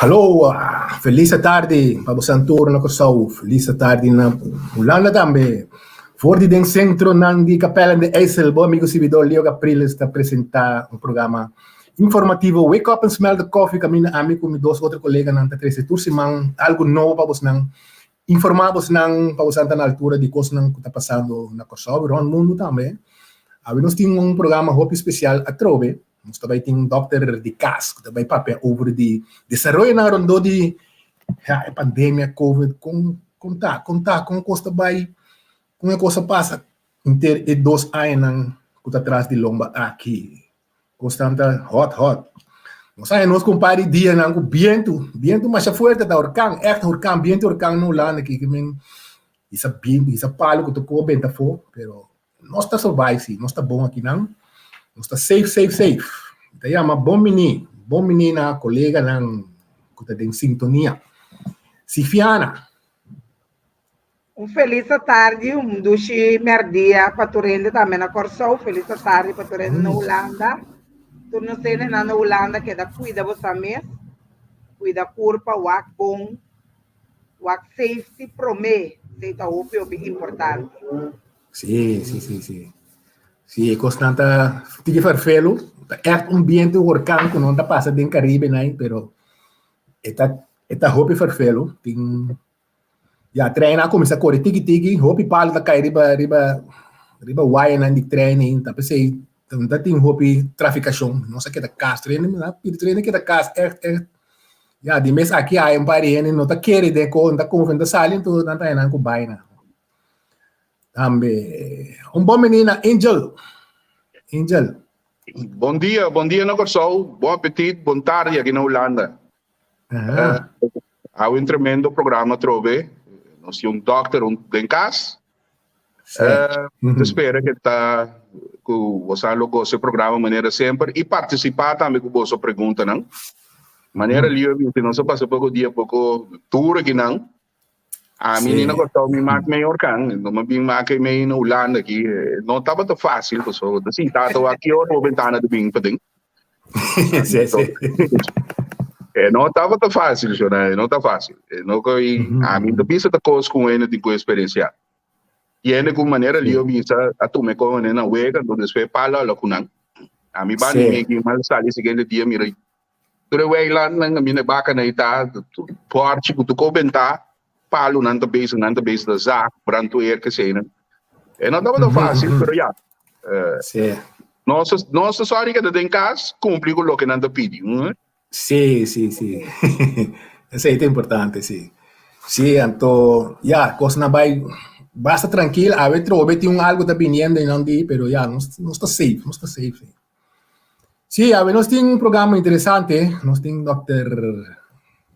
Hallo, felis atardi pa boso tur na Kòrsou, felis atardi na Hulanda tambe. For di den sentronan di Kapellen de IJssel, bo amigo sirbidor Leo Capriles ta presentá un programa informativo Wake Up and Smell the Coffee kaminda ami ku mi dos otro koleganan ta trese tur siman algu nobo pa bosnan, informá bosnan pa bosan ta na altura di kosnan ku ta pasando na Kòrsou i rònt mundu tambe. Awe nos tin un programa hopi spesial atrobe. Nos ta bai tin un dòkter di kas ku ta bai papia over di desaroyonan rondó di ya e pandemia covid kon kon ta kon ta kon kos ta bai kon e kos a pasa henter e dos añanan ku ta tras di lomba aki. Kosnan ta hòt hòt. Nos haña nos ku un par di dianan ku bientu bientu masha fuerte ta orkan ègt orkan bientu orkan na Hulanda aki ke men hisa bientu hisa palu ku ta koba benta afó pero Nos ta survive si, nos ta bon akinan, nos ta safe, safe, safe. Mi ta yama bon bini, bon bini na koleganan ku ta den sintonia. Sifiana. Un felis atardi, un dushi mèrdia pa tur hende tambe na Kòrsou, felis atardi pa tur hende na Hulanda. Tur nos hendenan na Hulanda keda kuida boso mes, kuida kurpa, wak bon, Wak safety promé, esei ta hopi hopi importante. Sí, sí, sí, sí. Sí, e kosnan ta tiki ferfelu. Ta ègt un bientu horkan ku no ta pasa den Karibe nai, pero e ta e ta hopi ferfelu. Tin ya trein a kuminsá kore tiki tiki, hopi palu ta kai riba riba riba wayanan di trein ei, ta p'esei no ta tin hopi trafikashon. Nos a keda kas, tur hende a pidi tur hende keda kas ègt ègt. Ya, di mes aki hay un par di hende no ta kere den ko, no ta konfia, no ta sali, enton nan ta haña nan ku baina. Tambe, un bon menina, Angel. Angel. Bon dia, bon dia na Kòrsou, bon apetit, bon tardi aki na Hulanda. Aha. Awe un tremendo programa atrobe. Nos tin un dòkter un den kas. Sí. Te spera que ta ku boso lo goza e programa manera semper i partisipá tambe ku boso preguntanan. Manera Leo a bisa, nos a pasa poko dia poko duro akinan. Ami ni na Kòrsou mi mak mei orkan, no mi bin mak e mei na Hulanda aki. No tabata fásil pasobra bo ta sinta ta wak ki ora bo bentana ta bin paden. Sí, sí. E no tabata fásil, shona, e no ta fásil. E no ku ami ta bisa ta kos ku hende tin ku eksperensiá. I hende ku manera Leo bisa a tuma e kon hende na wega, anto despues palo ala ku nan. Ami banda mi aki mal sali siguiente dia mira tur e weilandnan kaminda e bakanan ei ta, tur pòrchi ku tur ko bentá, palonan ta bezig, nan ta bezig ta zag, brandweer, keseinan. E no tabata fásil, pero ya. Nos nos ta sòri keda den kas, kumpli ku loke nan ta pidi. Sí, sí, sí. Esei ta importante, sí. Sí, anto, ya, kosnan bai basta trankil. Awe trobe tin un algu ta biniendo einan di, pero ya, nos nos ta safe, nos ta safe, sí. Sí, awe nos tin un programa interesante. Nos tin dòkter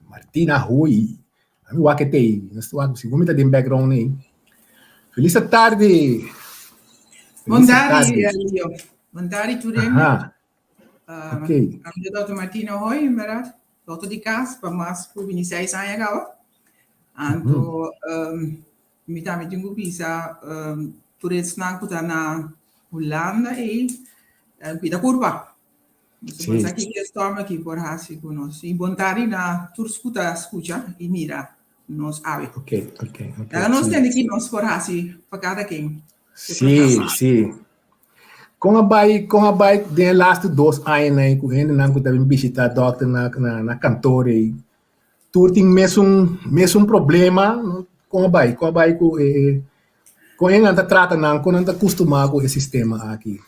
Martina Hooi. Ami wak e tei. Nos ta wak, segun mi ta den background ei. Felis tardi. Bon tardi, Leo. Bon tardi, tur hende. Aha. Um, Ok. Ami ta Dr. Martina Hoy, inderdaad. Dokter di kas pa mas ku 26 aña kaba. Anto, um, mi tambe tin ku bisa um, tur esnan ku ta na Hulanda ei, um, kuida kurpa. Sí. Nos sa kiko e storm aki por hasi ku nos. I bon tardi na tur ku ta skucha i mira nos awe. Ok, ok, ok. Laga nos Sí. tende ki nos por hasi pa kada ken. Sí, sí. Kon a bai, kon a bai den e laatste dos añanan ku hendenan ku ta bin bishitá dòkter na na na kantor ei, tur tin mesun mesun problema, kon a bai, kon a bai ku e kon hendenan ta trata nan, kon nan ta kustumá ku e sistema aki?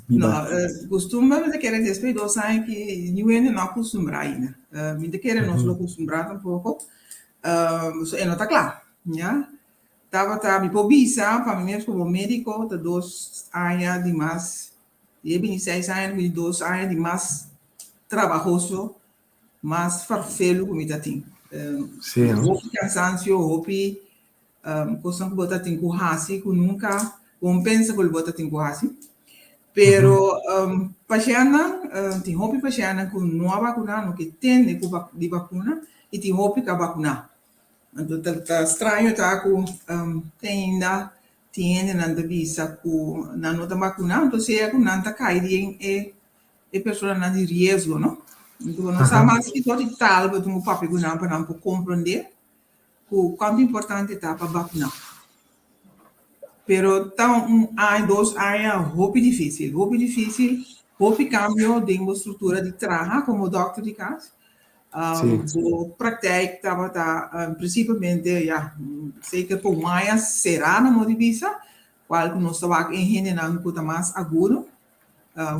No, Biba. kustumber mi ta kere despues di dos aña ki niun hende no a kustumbrá ainda. Mi ta kere nos lo kustumbrá tampoko, so e no ta kla, ya. Tabata, mi por bisa pa mi mes como medico, ta dos aña di mas, di e bini seis aña, di dos aña di mas trabahoso, mas farfelu cu mi ta tin. Sí, no? Hopi cansancio, hopi cosnan cu bo ta tin cu haci cu nunca bo no pensa cu bo ta tin cu haci. Pero pashentnan, tin hopi pashentnan cu no a vacuna, no ke tende cu di vacuna y tin hopi cu a vacuna. Anto ta ta straño ta ku te ainda tin hendenan ta bisa ku nan no ta bakuná, anto sea ku nan ta kai den e e personanan di riesgo, no? Anto bo no sa mas ki sort di taal bo tin ku papia ku nan pa nan por komprondé ku kuantu importante ta pa bakuná. Pero ta un aña, dos aña hopi difísil, hopi difísil, hopi kambio den bo struktura di traha komo dòkter di kas. Bo praktijk tabata prinsipalmente ya, zeker pa un aña será na modo di bisa, kual ku nos ta wak e hendenan ku ta mas agudo.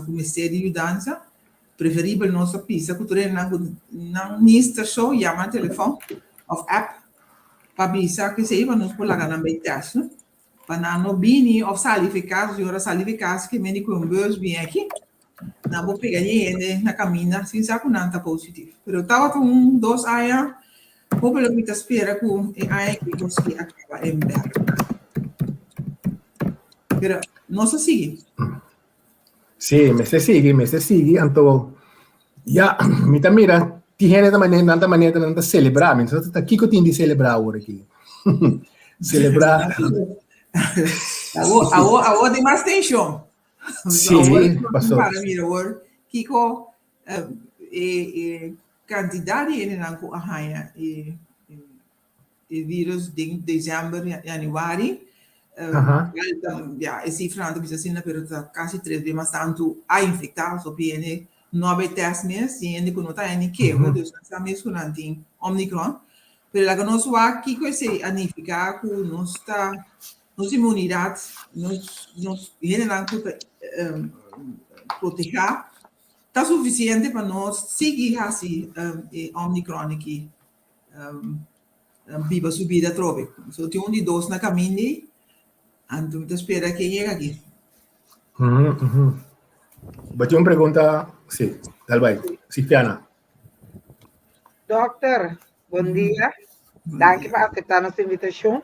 ku mester di yudansa, preferibel nos ta pisa ku tur hendenan ku nan nister so yama na telefòn òf app pa bisa kesei pa nos por laga nan bai tèst no, pa nan no bini òf sali for e kas, si ora sali for e kas ke mende ku un bus bini aki nan por pega di hende na kaminda sin sa ku nan ta positif. Pero tabata un dos aña hopelijk mi ta spera ku e aña aki nos ke a kaba en bèrdad. Pero nos a sigui. Sí, mester sigui, mester sigui. Anto, ya, mi ta mira, tin hende ta manera, nan ta manera, nan ta celebra. Mi ta, ta kiko tin di celebra awor aki? Celebra. Awor, awor, awor tin mas tension. Sí, Awor, paso. para mira awor, kiko eh, e, e cantidad di hendenan ku a haña e, e virus den december, januari. Ja, e cifranan ta bisa asina, pero ta casi tres bes mas tantu a infecta. So pi hende no a bay test mes, tin hende cu no ta haña ni keho, dus nan sa mes cu nan tin Omicron. Pero laga nos wak kico esey a nifica cu nos ta, nos inmunidad, nos, nos hendenan cu ta proteha ta suficiente pa nos sigui haci e Omicron aki. Biba su bida atrobe. So tin un di dos na kaminda ei, anto mi ta spera ke yega aki. Bo tin un pregunta? Si, dal bai. Si, Fiana. Dokter, bon dia. Danki pa aseptá nos invitashon.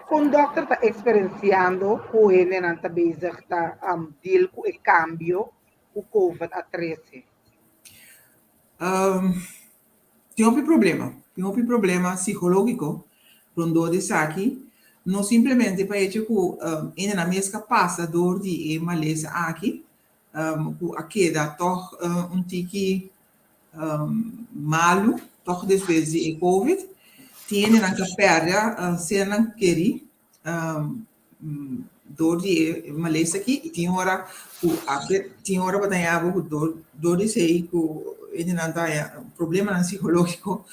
Kon dokter ta eksperensiando ku hendenan ta bezig ta deal ku e kambio ku covid a trese? Tin hopi problema, tin hopi problema psicológico rondó di esaki, no simplemente pa hecho ku hendenan mes ka pasa dor di e malesa aki, ku a keda tòg un tiki malu tòg despues di e covid, tin hendenan ka pèrdè sernan kerí. Dor di e malesa aki i tin ora ku tin ora bo ta haña bo ku dor dor di esei ku hendenan ta haña problemanan psikológiko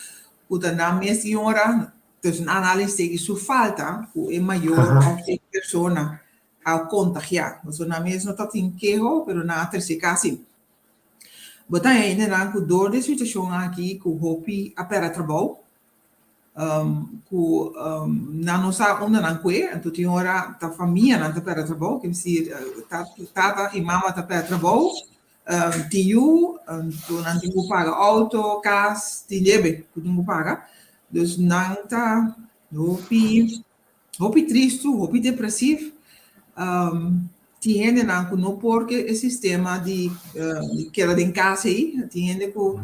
ku ta nan mes tin ora tussen aanhalingstekens su falta ku e mayor òf e persona a kontagiá pasobra nan mes no ta tin keho pero nan a trese kasi. Bo ta haña hendenan ku dor di e situashon aki ku hopi a pèrdè trabou. Ku nan no sa unda nan kue, anto tin ora ta famianan ta pèrdè trabou, ke bisir tata i mama ta pèrdè trabou, tin yu, anto nan tin ku paga outo, kas, tin debe ku tin ku paga, dus nan ta hopi. Hopi tristu, hopi depresief. Tin hendenan ku no por ke e sistema di keda den kas ei. Tin hende ku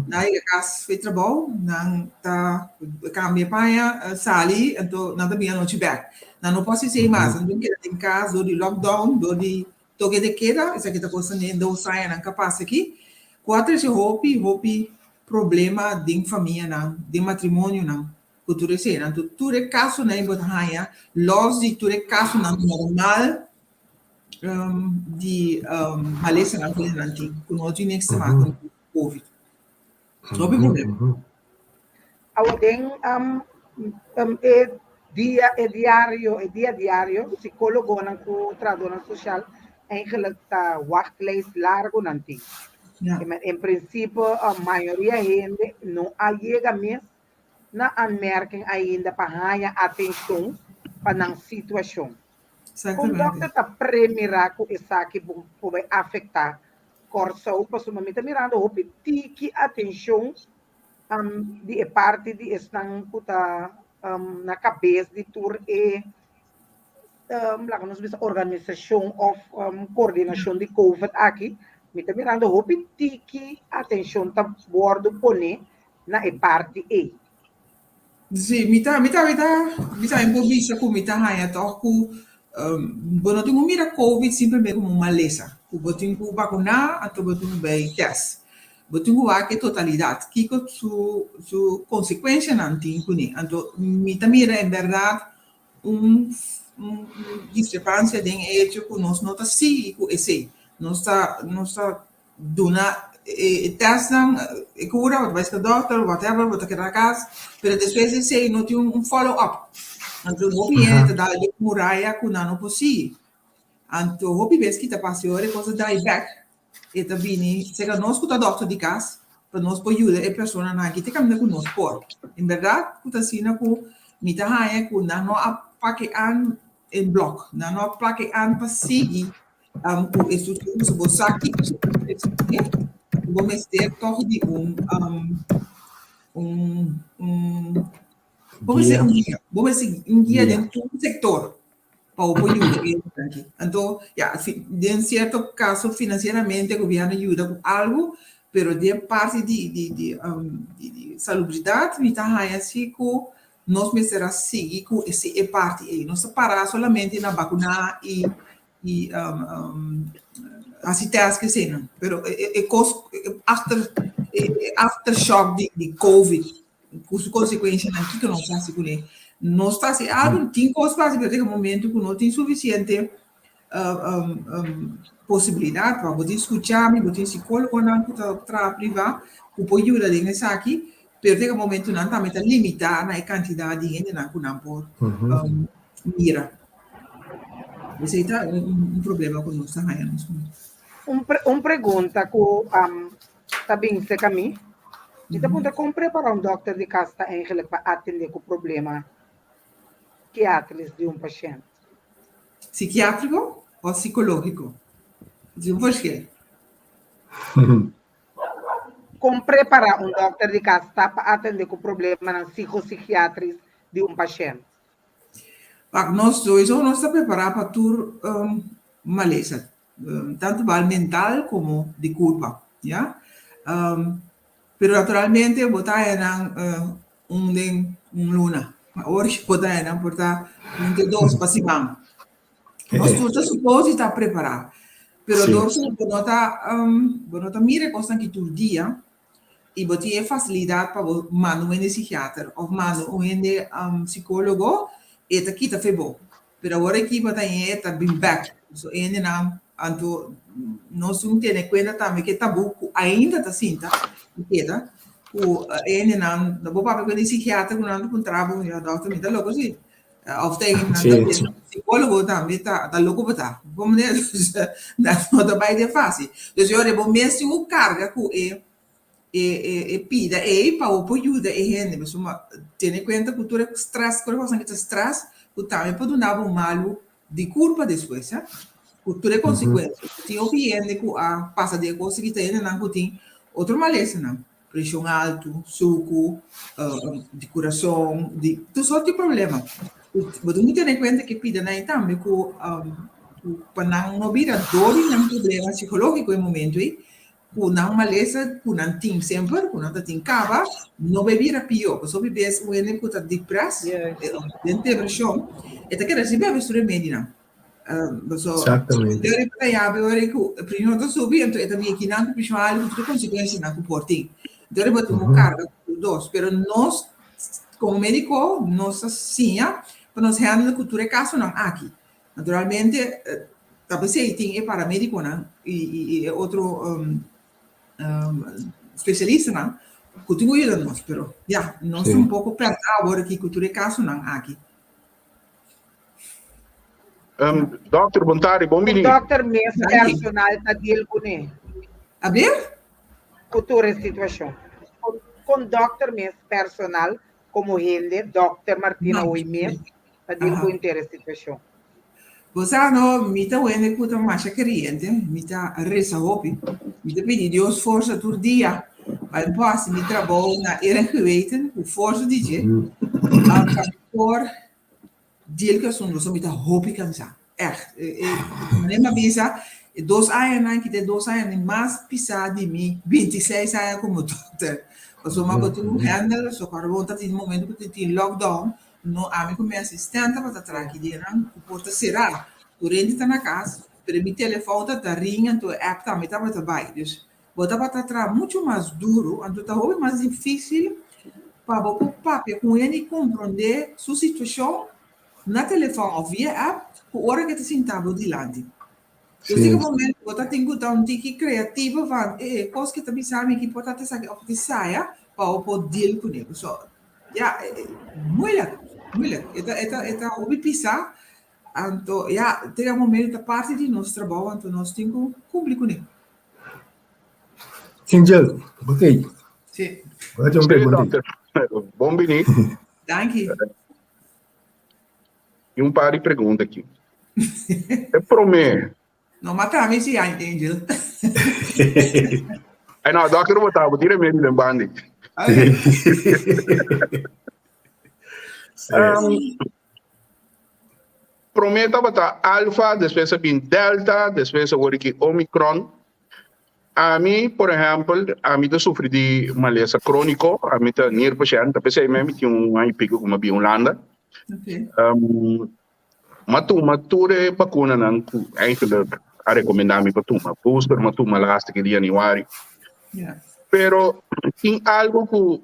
nan yega kas fe trabou, nan ta kambia paña, sali, anto nan ta bin anochi bèk. Nan no por hasi esei mas. Nan tin keda den kas dor di lockdown, dor di toke de keda. Esaki ta kosa den dos añanan ku a pasa aki. Ku a trese hopi, hopi problema den famianan, den matrimonionan. Ku tur eseinan, anto tur e kasonan ei bo ta haña lòs di tur e kasonan normal di malesanan ku nan tin, ku no tin niks te maka ku covid. Hopi problema. Awor den e dia e diario e dia diario psikólogonan ku trahadónan sosial eigenlijk ta wachtlijst largu nan tin. En prinsipio mayoria hende no a yega mes na aanmerking ainda pa haña atenshon pa nan situashon. Kon dòkter ta premirá ku esaki por bai afektá Kòrsou? Pasobra mi ta mirando hopi tiki atenshon di e parti di esnan ku ta na kabes di tur e laga nos bisa organisashon òf koordinashon di covid aki. Mi ta mirando hopi tiki atenshon ta wòrdu poné na e parti ei. Sí, mi ta, mi ta, mi ta, mi ta por bisa ku mi ta haña tòg ku bo no tin ku mira covid simplemente komo un malesa, ku bo tin ku bakuná anto bo tin ku bai tèst. Bo tin ku wak e totalidat, kiko su su konsekuenshanan tin kuné. Anto mi ta mira en bèrdat un un diskrepansia den e echo ku nos no ta sigui ku esei. Nos ta nos ta duna e tèstnan, e kura, bo ta bai ska dòkter, whatever, bo ta keda na kas, pero despues di esei no tin un follow up. Anto hopi hende ta dal den muraya ku nan no por sigui. Anto hopi bes kita pasa e ora e kos a drai bèk. E ta bini serka nos ku ta dòkter di kas pa nos por yuda e personanan aki te kaminda ku nos por. En bèrdat ku ta asina ku mi ta haña ku nan no a pak e an en blòk, nan no a plak e an pa sigui ku e struktura pasobra bo sa kiko su bo mester tòg di un un un bo mester un guia, bo mester un guia den tur sektor. pa bo por yuda e hendenan aki. Anto, ya, den sierto kaso finansieramente gobièrnu yuda ku algu, pero den parti di di di di di salubridat mi ta haña si ku nos mester a sigui ku ese e parti ei. Nos ta pará solamente na bakuná i i hasi tèst ku eseinan, pero e e kos after e aftershock di di covid ku su konsekuensianan kiko nos ta hasi kuné. Nos ta hasi algu, tin kos pa hasi pero tin momentu ku no tin sufisiente posibilidat pa bo tin skucha mi, bo tin sikólogonan ku ta traha privá ku por yuda den esaki, pero tin momentu nan tambe ta limitá na e kantidat di hendenan ku nan por mira. Esei ta un problema ku nos ta haña nos. Un pregunta ku ta bin serka mi. Mi ta puntra kon prepara un dòkter di kas ta eigenlijk pa atendé ku problema psikiatris di un pashènt. Psikiátriko òf sikológiko? Tin un verschil. Kon prepara un dòkter di kas ta pa atendé ku problemanan psikosikiatris di un pashènt? Wak, nos sowieso nos ta prepará pa tur malesa. Tanto bal mental como di curpa, ya. Pero naturalmente bo ta haya nan un den un luna. Awor bo ta haya nan por ta un te dos pa siman. Nos tur ta supos di ta prepara. Pero dor ku bo no ta bo no ta mira e kosnan aki tur dia i bo tin e fasilidat pa bo manda un hende psikiater òf manda un hende psikólogo, e ta kita fe bo. Pero awor aki bo ta e ta bin bek. So e hendenan anto nos tin tene kuenta tambe ke tabú ku ainda ta sinta i keda ku e hendenan no por papia ku e psikiater ku nan ta puntra bo ya dòkter mi ta loko si òf ta e hendenan ta bisa sikólogo tambe ta ta loko bo ta. Bo manera nan no ta bai den fásil. Dus e ora bo mes tin ku karga ku e e e pida ei pa bo por yuda e hende pasobra tene kuenta ku tur e stress tur e kosnan ki ta stress ku tambe por duna bo malu di kurpa despues ya ku tur e konsekuensia tin hopi hende ku a pasa den e kos aki ta hendenan ku tin otro malesanan preshon altu suku di kurason di tur sort di problema bo tin ku tene kuenta ku e pidanan ei tambe ku pa nan no bira dor di nan problema psikologiko e momento ei Ku nan malesa ku nan tin semper, ku nan ta tin kaba, no bai bira pió. Pasobra hopi bes un hende ku ta depres, den depreshon, e ta keda sin bebe su remedinan. Pasobra Exactamente. ora ku ta yabi, ora ku e preshon ta subi, anto e ta bira kinan ku preshon altu ku tur e konsekuensianan ku por tin. Anto ora bo tin un karga ku tur dos. Pero nos komo médiko nos ta siña pa nos handle ku tur e kasonan aki. Naturalmente ta p'esei tin e paramediconan y e otro specialistanan cu tin cu yuda nos, pero ya, nos ta un poco perta awor aki cu tur e casonan aki. Dokter, bon tardi, bon bini. Un dokter mes personal ta deal cune. A ber? Cu tur e situacion. Con dokter mes personal como hende, dokter Martina hoy mes Ta deal ku henter e situashon. Bo sa no, mi ta wende ku ta masha keriente, mi ta resa hopi, mi ta pidi Dios forsa tur dia pa mi por hasi mi trabou na eer en geweten ku forsa di dje, pa mi por deal ku e asuntu, pasobra mi ta hopi kansa, ègt. Manera mi a bisa, e dos añanan ki ta e dos añanan mas pisá di mi bintiseis aña komo dòkter, pasobra mi a por tin un handle, socorro ta tin momento ku tin lockdown, No, ami ku mi asistente tabata traha aki den nan ku porta será. Tur hende ta na kas, pero mi telefòn ta ta ring anto e app tambe tabata bai. Dus Bo tabata traha muchu mas duru, anto ta hopi mas difísil pa bo por papia ku hende i komprondé su situashon na telefòn òf via app ku ora ke ta sinta bo dilanti. Dus tin un momento bo ta tin ku ta un tiki kreativo van e kos ke ta bisa mi ki por ta esaki òf esaya pa bo por deal kuné. So ya moeilijk, moeilijk. E ta e ta e ta hopi pisá anto ya tin un momento ta parti di nos trabou anto nos tin ku kumpli kuné. Angel, bo t'ei? Si. Bo ta tin un pregunta? Bon bini. Danki. Tin un par di pregunta aki. E promé. No mata mi si, Angel. Ay no, dokter bo ta, bo tira medio den bandi. Okay. Promé tabata alfa, despues a bin delta, despues awor aki omicron. Ami, por ehèmpel, ami ta sufri di malesa króniko, ami ta nierpashènt, ta p'esei mi tin un aña i piko ku mi a bin Hulanda. Mi a tuma tur e bakunanan ku eigentlik a rekomendá mi pa tuma, booster mi a tuma laatste keer di yanüari. Pero tin algu ku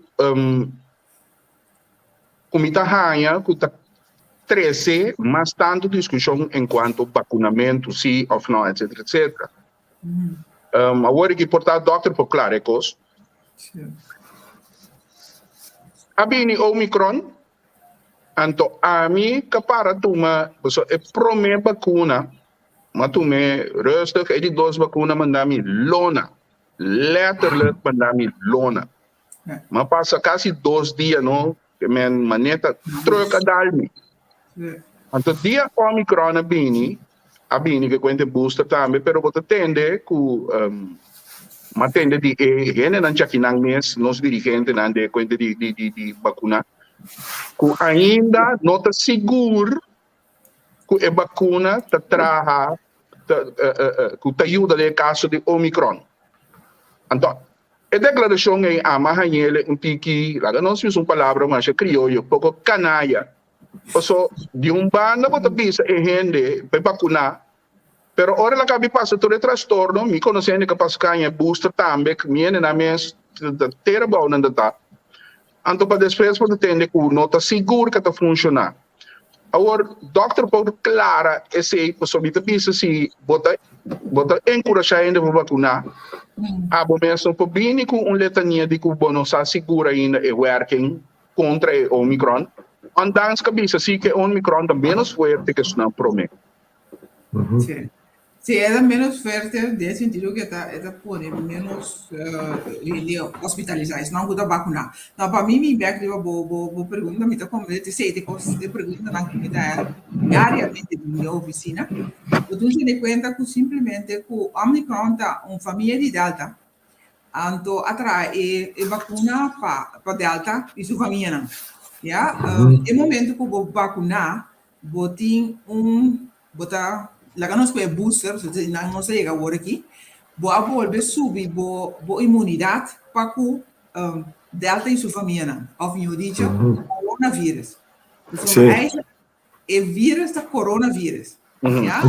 ku mi ta haña ku ta trese mas tantu diskushon enkuanto bakunamentu, si òf no, etsetera, etsetera. Awor aki por ta dokter por klara e kos. A bini Omicron, anto ami ka para tuma, pasobra e prome bakuna m'a tum'e rustig, e di dos bakuna manda mi lona, letterlijk manda mi lona. M'a pasa kasi dos dia no, ke men maneta truck a dal mi. Anto dia Omicron a bini, a bini ke kuente booster tambe, pero bo ta tende ku m'a tende di e hendenan djakinan mes, nos dirigentenan de kuente di di di di bakuna, ku ainda no ta sigur ku e bakuna ta traha, ta ku ta yuda den e kaso di Omicron. Anto E deklarashon ei ama hañ'el un tiki, laga nos usa un palabra masha krioyo, poko kanaya. Paso, di un banda bo ta bisa e hende pa e bakuná, pero ora el a kabi pasa tur e trastorno, mi konosé hende ku a pasa kaña e booster tambe, mi hendenan mes ta tera bou nan ta ta. Anto pa despues bo ta tende ku no ta sigur ku ta funshoná. Awor, dòkter por klara esei pasobra mi ta bisa si bo ta bo ta enkurashá hende pa bakuná, abo mes no por bini ku un letania di ku bo no sa sigur ainda e wèrking kontra e omikron. Ondanks ku a bisa si ku e omikron ta ménos fuerte ku esnan promé. Sí. Sí, e ta menos fuerte den e sentido ku e ta e ta pone menos hende hospitalisá, esnan ku ta bakuná. No, pa mi mi bèk riba bo bo bo pregunta, mi ta komprendé t'esei ta e kos e preguntanan ku mi ta haña diariamente den mi ofisina. Bo tin tene kuenta ku simplemente ku Omicron ta un famia di Delta, anto a traha e e bakuna pa pa Delta i su famianan, ya. E momento ku bo bakuná bo tin un Bo ta laga nos ku e booster, so nan nos a yega awor aki, bo a bolbe subi bo bo inmunidat pa ku Delta i su famianan, òf mihó dicho, coronavirus. Pasobra eigenlijk e virus ta coronavirus, ya?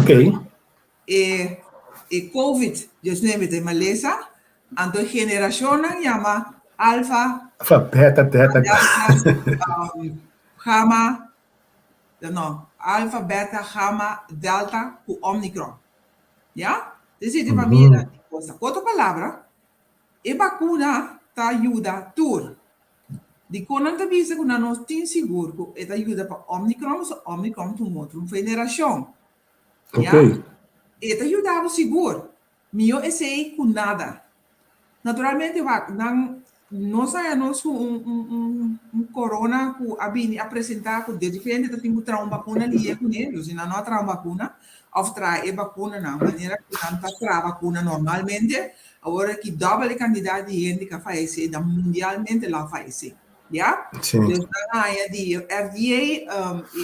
E e covid diesnuebe ta e malesa, anto e generashonnan yama alfa, Alfa, beta, delta, gamma, No, alfa, beta, gamma, delta ku omicron. Ya? Desi di famia nan di cosa. Ku otro palabra, e bakuna ta yuda tur. Dikon nan ta bisa ku nan no tin sigur ku e ta yuda pa omicron? Pasobra omicron ta un otro generashon. Ya? E ta yuda bo sigur. Mihó esei ku nada. Naturalmente wak, nan no sa nos ku un un un un corona ku a bini a presentá ku de repente ta tin ku traha un bakuna lié kuné, dus si nan no a traha un bakuna òf traha e bakunanan manera ku nan ta traha bakuna normalmente, awor aki dòbel e kantidat di hende ku a fayesé dan mundialmente lo a fayesé, ya. Dus nan haña di FDA e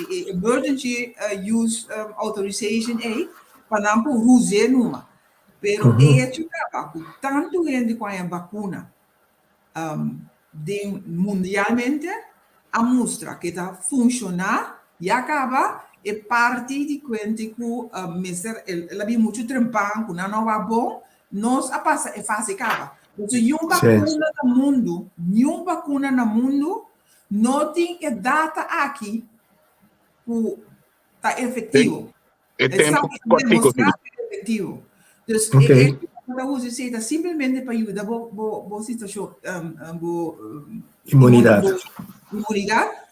e emergency use authorization ei pa nan por us'é numa. Pero e hecho kaba ku tantu hende ku haña bakuna den mundialmente a mustra ku e ta funshoná, ya kaba e parti di kuente ku mester el a bin muchu trempan ku nan no wak bon. Nos a pasa e fase kaba. Entonces, niun bakuna na mundu, niun bakuna na mundu no tin e data aki ku ta efektivo. E tempu kòrtiku sí. Efektivo. Dus e e ta usa esei ta simplemente pa yuda bo bo bo situashon bo Inmunidat. Inmunidat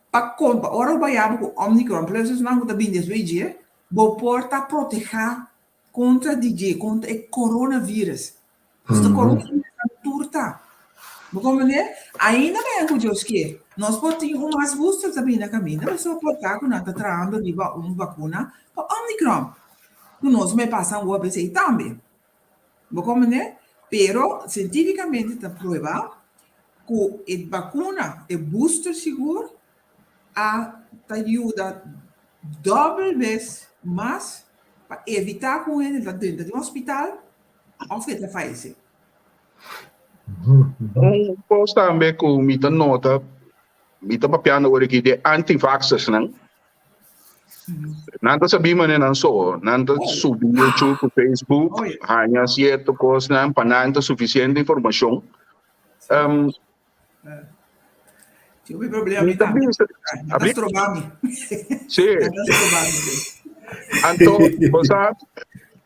pa kon pa ora bo bai abo ku Omicron plus esnan ku ta bini despues dje bo por ta protehá Kontra di dje, kontra e coronavirus. Pasobra coronavirus ta tur ta. Bo comprende? Ainda mañana ku Dios kier, nos por tin un mas booster ta bini na kaminda, pasobra por ta ku nan ta trahando riba un bakuna pa Omicron. Ku nos mei pasa un wòrdu esei tambe. Bo comprende? Pero sientifikamente ta prueba ku e bakuna, e booster sigur, a ta yuda dòbel bes mas pa evitá ku un hende ta drenta den hospital òf ke ta fayesé. Un kos tambe ku mi ta nota, mi ta papiando awor aki di anti-vaxxersnan. Nan ta sabí manera nan so, nan ta subi YouTube ku Facebook, haña sierto kosnan pa nan ta sufisiente informashon. Tin un problema mi tambe. Nan ta stroba mi. Sí. Nan ta stroba mi. Anto, bo sa,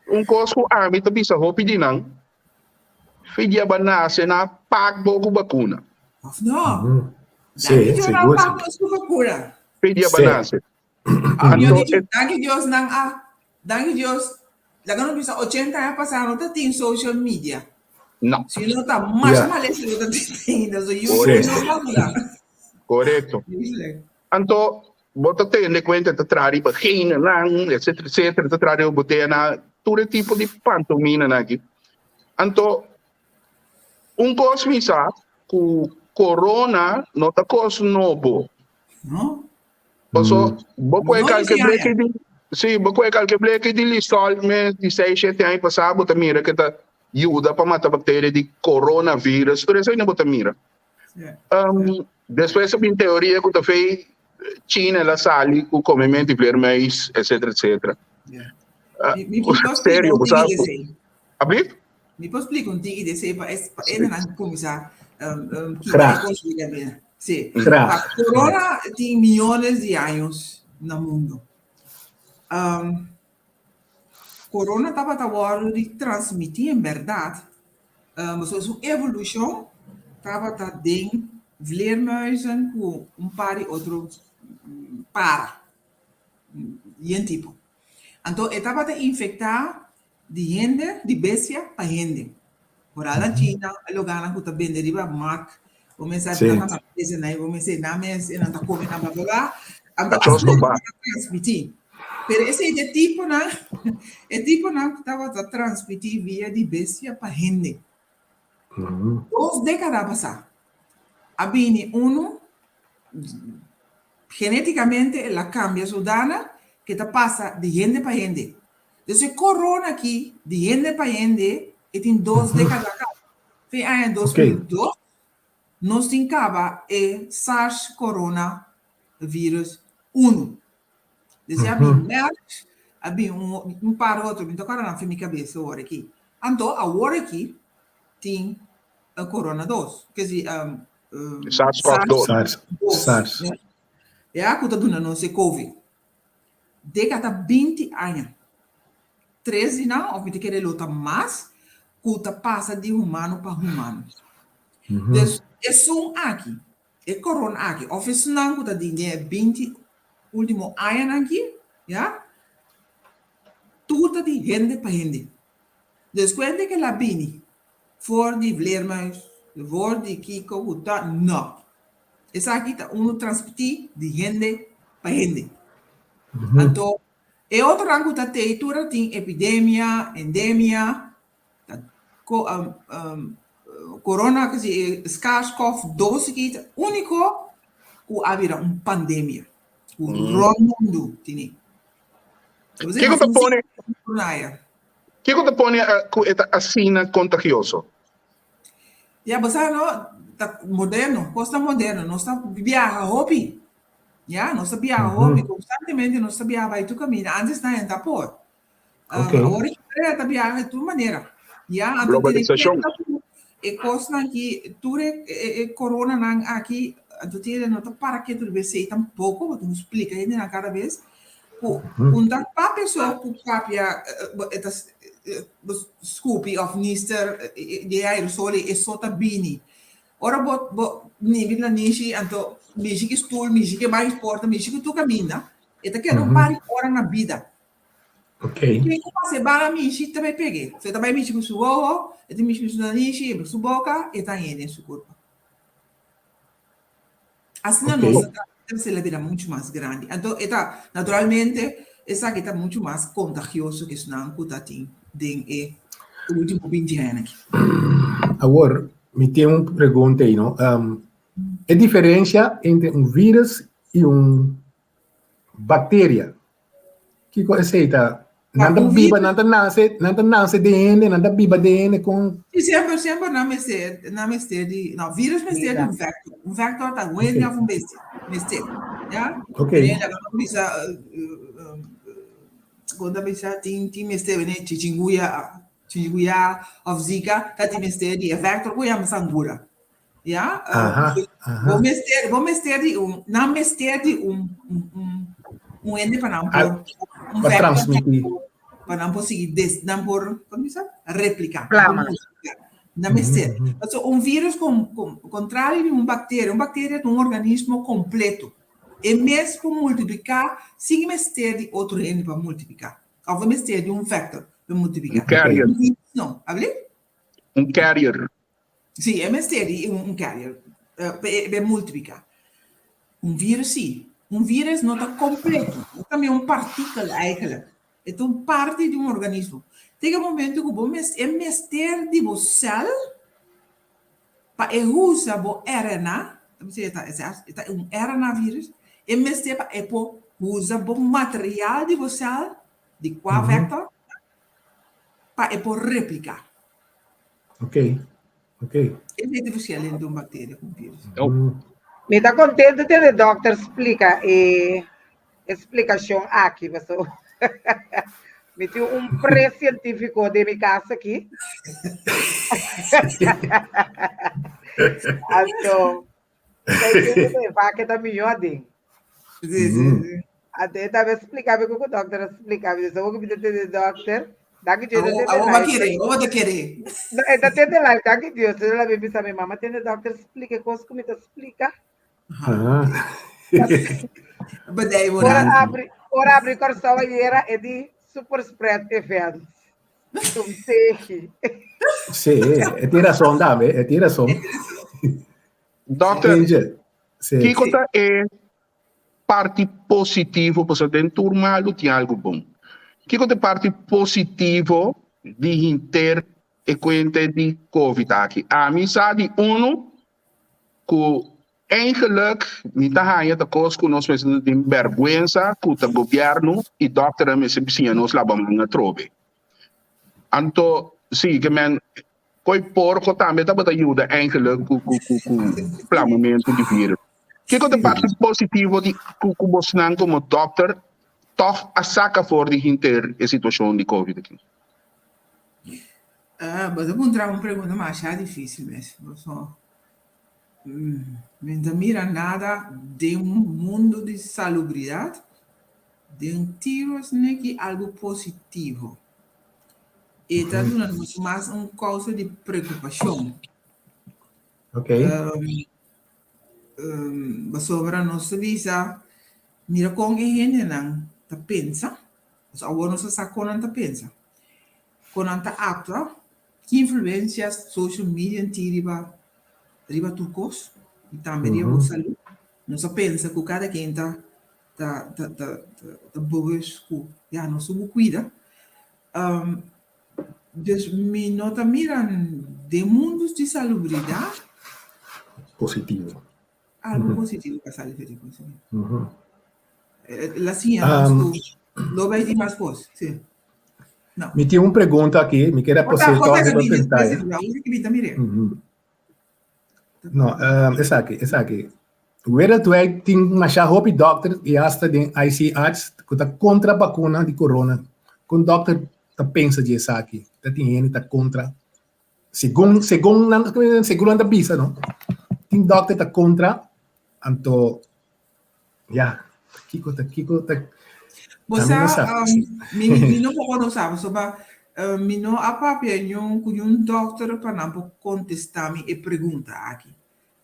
un kos ku ami ta bisa hopi di nan, fi dia bo a nase nan a pak bo ku bakuna. Of no? Sí, Danki Dios nan a sigur. pak nos ku bakuna. Fi dia bo a Sí. nase. Anto, Anto, e danki Dios nan a, danki Dios, laga nos bisa 80 aña pasá no ta tin social media. No. Si no ta mas Yeah. malesa no ta tin ainda. So you Korekto. no bakuna. Korekto. Anto, bo ta tene kuenta ta traha riba genenan, etcetera, etcetera, ta traha riba bo DNA, tur e tipo di pantominanan aki. Anto, un kos mi sa, ku corona no ta kos nobo. No? Paso, bo koe No kalke disi bleki aña. di, sí, bo koe kalke bleki di Listol mes di seis, shete aña pasá, bo ta mira ke ta yuda pa mata bakteria di coronavirus, tur esei no bo ta mira. Sí. Um, despues a bin teoria ku ta fei China el a sali ku komementu di vleermuis, etcetera, etcetera. Yeah. Ah, Mi, mi por splika serio, un bo tiki sa, di esei. Ablief? Mi por splika un tiki di esei pa es, pa enenan kuminsá um, um, kita e Graag. kos di kabia. Sí. Graag. Pa corona tin millones di años na mundo. Um, corona tabata wòrdu di transmití en bèrdat, um, so su evolushon tabata den vleermuizen ku un par di otro para, yen tipo. Anto e tabata infektá Di hende, di bestia pa hende. Foral na China, e loganan ku ta bende riba mark, bo mester Sí. nan ta mete nan, bo mester nan mes, e nan ta kome nan bla bla bla. Anto Kachó asina stopá. nan ta transmití. Pero esei ta e tiponan, e tiponan ku tabata transmití via di bestia pa hende. Dos dékada pasá a bini unu genétikamente el a kambia su dana ke ta pasa di hende pa hende. Dus e corona aki di hende pa hende e tin dos decada caba. Fin aña 2002 nos tin caba e SARS corona virus uno. Dus a bin MERS, a bin un par otro, mi ta corda nan fin mi cabeza awor aki. Anto awor aki tin e corona dos, ke si SARS-CoV-2. SARS. SARS. Ya cu ta duna nos e covid. Deka ta 20 aña. Tres di nan, of mi ta kere lo ta mas, ku ta pasa di humano pa humano. Dus esun aki, e corona aki, of esunnan ku ta di den e 20 ultimo añanan aki, ya, tur ta di hende pa hende. Dus ku hende ke la bini for di vleermuis, for di kiko ku ta, no. Esaki ta unu transmití di hende pa hende. Anto, e otronan ku ta tei tur a tin epidemia, endemia, ta ko corona, ke si e SARS-CoV dos aki ta úniko ku a bira un pandemia ku rònt mundu tini. Kiko ta pone, kiko ta pone ku e ta asina kontagioso? Ya, bo sa no, ta moderno, kosnan moderno. Nos ta biaha hopi. Ya, nos ta biaha hopi, konstantemente nos ta biaha bai tur kaminda. Antes nan e ta por. Ok. Awor e ta biaha di tur manera. Ya, anto tene Globalisashon. kuenta ku e kosnan aki, tur e e e koronanan aki, anto tene no ta para ketu riba esei tampoko, bo tin ku splika hendenan kada bes ku un ta papia so ku papia e ta skupi òf nister di e aerosol ei, e so ta bini. Ora bo bo nibi na nishi anto mishi ki stul, mishi ki bai porta, mishi ki tur kaminda, e ta keda un par di ora na bida. Ok. Ken ku pasa e bala mishi ta bai peg'é. So e ta bai mishi ku su wowo, e ta mishi ku su narishi, e su boka, e ta hañ'é den su kurpa. Asina Ok. nos ta trese la bira muchu mas grandi. Anto e ta, naturalmente, esaki ta muchu mas kontagioso ku esnan ku ta tin den e ultimo binti aña aki. Awor, mi tin un pregunta ei, no? Um, e diferensia entre un virus i un bacteria. Kiko esei ta? Nan ta biba, nan ta nase, nan ta nase den hende, nan ta biba den hende kon. Sí, semper, semper nan mester, nan mester di, no, virus mester di un vector. Un vector ta un hende of un bestia. Mester, ya? Ok. Hende laga nos bisa, kon ta bisa, tin, tin mester bene chichinguya, chichinguya of zika, ta tin mester di e vector ku yama sangura. Ya, Aha, aha. bo mester, bo mester di un, nan mester di un, un, un, un hende pa nan Ah, por, un pa vector transmití. pa nan por sigui des, nan por, ¿cómo se dice? Replica. Plama. Nan mester. Mhm, mhm. Pasobra un virus con, con, contrario di un bacteria, un bacteria ta un organismo completo. E mes por multiplica sin mester di otro hende pa multiplica. Of e mester di un vector pa multiplica. Un carrier. Un virus no. Abli? Un carrier. Sí, e mester di un carrier pa e multiplica. Un virus sí. Un virus no ta completo. E ta un partikel eigenlijk. E ta un parti di un organismo. Te e momento ku bo mes e mester di bo cel pa e usa bo RNA, e ta un RNA virus, e mester pa e por usa bo material di bo cel, di kua vector, pa e por replica. Ok, ok. Esei ta verschil entre un bacteria ku un virus. Mm. Mi ta contento tende dokter splika e splikashon aki, paso mi tin un pre-científico den mi kas aki. Anto, e vake ta mihó aden. Sí, sí, sí. Anto e tambe splika mi ku dokter a splika mi. So mi ta tende dokter. Danki Dios. Awo, awo ba kere, awo ta kere. No, e ta tende live, danki Dios. E la bisa mi mama tende dokter splika kos ku mi ta splika. Ah. Bedij Ora abri, ora abri Kòrsou ayera e di super spread event. Un tehi. Sí, e tin rason tambe, e tin rason. Dokter, Angel, sí. kiko ta e parti positivo, pasobra den tur malu tin algu bon. Kiko ta e parti positivo di henter e kuenta di Covid aki? Ami sa di unu ku eigenlijk mi ta haña ta kos ku nos mester ta tin bèrgwensa ku ta gobièrnu i dòkternan mester siña nos laba man atrobe. Anto, si, ke men Koi porko tambe tabata yuda eigenlijk ku ku ku ku plamamentu di virus. Kiko ta parti positivo di ku ku bosnan komo dòkter tòg a saka for di hinter e situashon di covid aki? Ah, bo ta puntra un pregunta masha difícil mes. Boso mi no ta mira nada den un mundo di salubridad, den tiro esaki algo positivo. E ta duna nos mas un kousa di preokupashon. Ok. Pasobra nos ta bisa, mira kon e hendenan ta pensa, pasobra awor nos a sa kon nan ta pensa, kon nan ta aktua, ki influensia social media tin riba riba tur kos i tambe riba bo salú. Nos a pensa ku kada ken ta ta ta ta ta bewust ku ya nos tin ku kuida. Dus mi no ta mira den mundu di salubridat. Positivo. Algo positivo pa sali for di kos. La siña nos ku lo bai tin mas kos. Si. No. Mi tin un pregunta aki, mi kere Ota posee ota tòg riba ka bini pantaya. bini ta mir'é. No, esaki, esaki. Wereldwijd tin masha hopi dòkter i asta den ICH ku ta kontra bakuna di korona. Kon dòkter ta pensa di esaki? Ta tin hende ta kontra. Segun segun nan segun nan ta bisa no tin dokter ta kontra anto ya kiko ta kiko ta Bo ami sa no sa. mi mi no poko no sa pasobra mi no a papia niun ku niun dokter pa nan por kontestá mi e pregunta aki.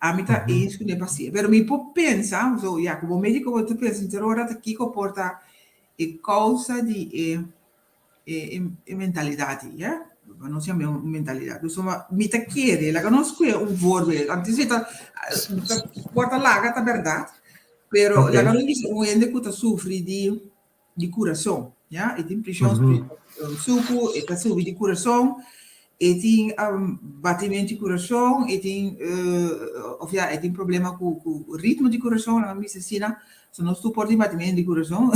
Ami ta eens ku ne pasia pero mi por pensa so ya ku bo mediko bo ta pensa henter ora ta kiko por ta e kousa di e e e mentalidat ei, ya. Pa nos yam'é un mentalidat. Pasobra mi ta kere, laga nos kue un voorbeeld, antes mi ta por ta laga ta bèrdat, pero laga nos bisa un hende ku ta sufri di di kurason, ya, e tin preshon suku, e ta subi di kurason, e tin batimentu di kurason, e tin òf ya e tin problema ku ku ritmo di kurason, laga nos bisa asina, So nos tur por tin batimentu di kurason,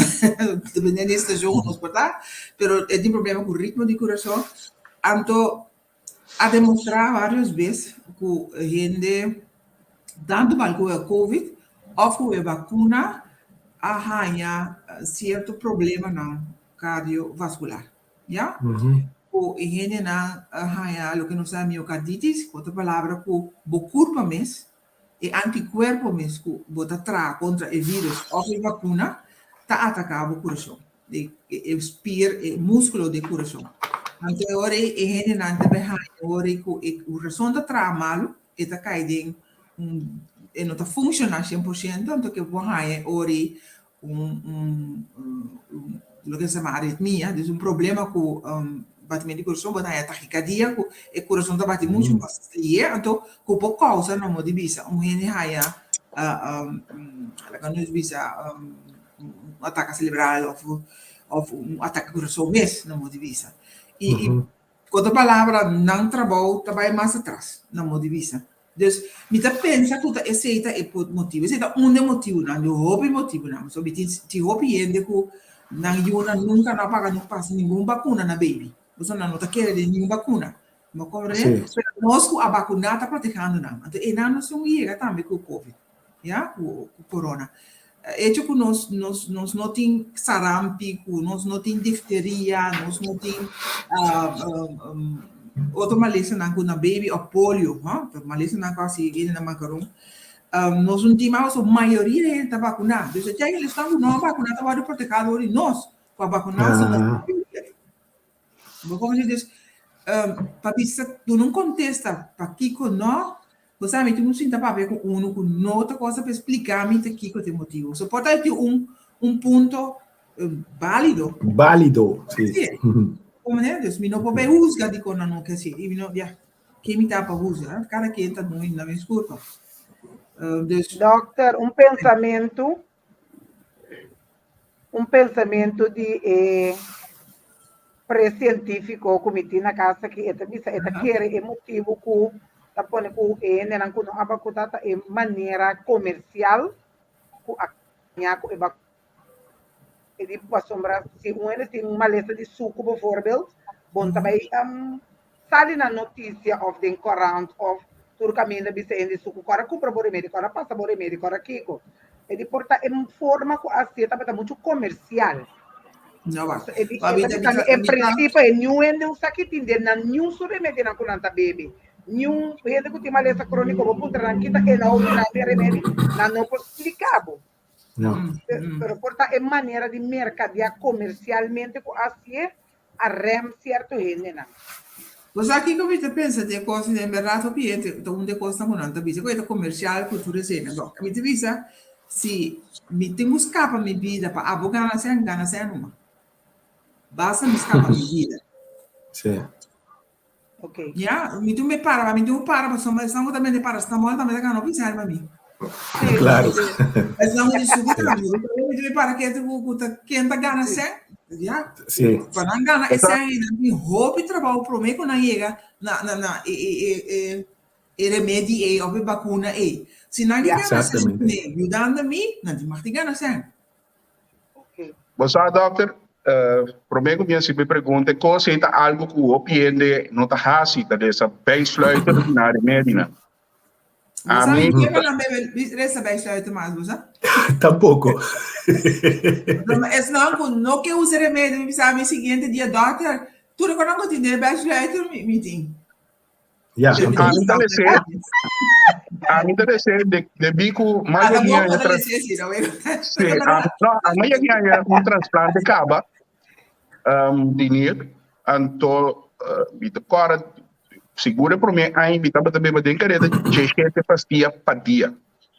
dependiendo di e stashon ku nos por ta, pero e tin problema ku ritmo di kurason. Anto a demostrá vários bes ku hende tantu mal ku e covid òf ku e bakuna a haña sierto problemanan kardiovaskular, ya. Ku e hendenan a haña loke nos ta miokarditis, ku otro palabra ku bo kurpa mes E antikuerpo mes ku bo ta traha kontra e vírùs òf e vakuna ta ataká bo kurason, e e spier, e múskulo di e kurason. Anto e ora ei e hendenan ta bai haña e ora ei ku e kurason ta traha malu, e ta kai den un, e no ta funshoná 100%, anto ke bo haña e ora ei un un un loke se yama aritmia, dus un problema ku batimentu di kurason, bo ta haña takikardia ku e kurason ta bati muchu mas lihe, anto ku por kousa nan bo di bisa un hende haña laga nos bisa un atake selebral òf òf un atake di kurason mes nan bo di bisa. I i ku otro palabra nan trabou ta bai mas atras nan bo di bisa. Dus, mi ta pensa ku ta esei ta e motibu. Esei ta un di e motibunan, di hopi motibunan. Pasobra mi tin tin hopi hende ku nan yunan nunka no a paga no pasa ningun bakuna na baby. Pasobra nan no ta kere den ningun bakuna. Bo komprende? Pero nos ku a bakuná ta protehando nan. Anto einan nos tin yega tambe ku covid, ya, ku ku corona. Echo ku nos nos nos no tin sarampi, ku nos no tin difteria, nos no tin otro malesanan ku na baby òf polio, ha, malesanan ku a sigui na makaron. Nos no tin mas pasobra mayoria hende ta bakuná. Dus e tèkende esnan ku no a bakuná ta wòrdu protehá dor di nos ku a bakuná. Bo konoce dus pa bisa duna un kontesta pakiko no, bo sa mi tin un sinta papia ku unu ku no ta kosa pa splika mi ta kiko ta e motibu. So por ta tin un un punto bálido. Bálido, si. Komo dus mi no por bai husga dikon nan no ke hasi i mi no ya ke mi ta pa husga kada ken ta duna nan mes kurpa. Dus. Dòkter un pensamentu Un pensamentu di e pre-sientífiko ku mi tin na kas aki, e ta bisa e ta kere e motibu ku ta pone ku e hendenan ku no a bakuná ta e manera komersial ku a kaña ku e bakuna. E di pasobra si un hende tin un malesa di suku bovoorbeeld, bo no ta bai sali na notisia òf den korant òf tur kaminda bisa hende suku kòrda kumpra bo remedi, kòrda pasa bo remedi, kòrda kiko. E di por ta e forma ku hasié tabata muchu komersial. No wak. E di, e ta bisa mi en prinsipio e niun hende un sa ki tin den nan niun su remedinan ku nan ta bebe. Niun hende ku tin malesa króniko bo puntra nan kita e no usa e remedi, nan no por splika bo. No. Pero por ta e manera di merkadea komersialmente ku hasié a rem cierto hendenan. Bo sa kiko mi ta pensa di e kos den bèrdat hopi hende ta un di e kosnan ku nan ta bisa ku e ta komersial ku tur esei nan. Mi ta bisa si mi tin ku skapa mi bida pa abo gana sèn gana sèn numa. Basta mi skapa mi bida. Sí. Ok. Ya, mi tin me para, mi tin ku para pasobra esnan ku ta bende paracetamol tambe ta gana hopi sèn pa mi. Claro. Esnan ku di suku tambe, mi tin me para ketu ku ku ta ken ta gana sèn. Ya. Sí. Pa nan gana e sèn ei nan tin hopi trabou promé ku nan yega na na na e e e e e remedi ei òf e bakuna ei. Si nan ke Ya. gana sèn Exactamente. kuné yudando mi, nan tin mag di gana sèn. Bo sa dokter, prome ku mi hasi mi pregunta, e kos ei ta algu ku hopi hende no ta hasi, ta resa bijsluiter na remedinan. Bo sa Ami mi ke nan bebe resa bijsluiter mas, bo sa? Tampoko. Esnan ku no ke usa remedi, mi bisa mi siguiente dia, dokter, tur e ku nan ku tin den bijsluiter mi tin. Ja, Sí, anto. ami ta lesé, ami ta lesé de, debí ku Ah, mas ta di bon aña pa tras, lesé, sí, no, sí, a, no, a mayoria di aña un trasplante kaba um, di nier, anto uh, mi ta kòrda sigur e promé aña mi tabata beba den kareda 17 pastia pa dia.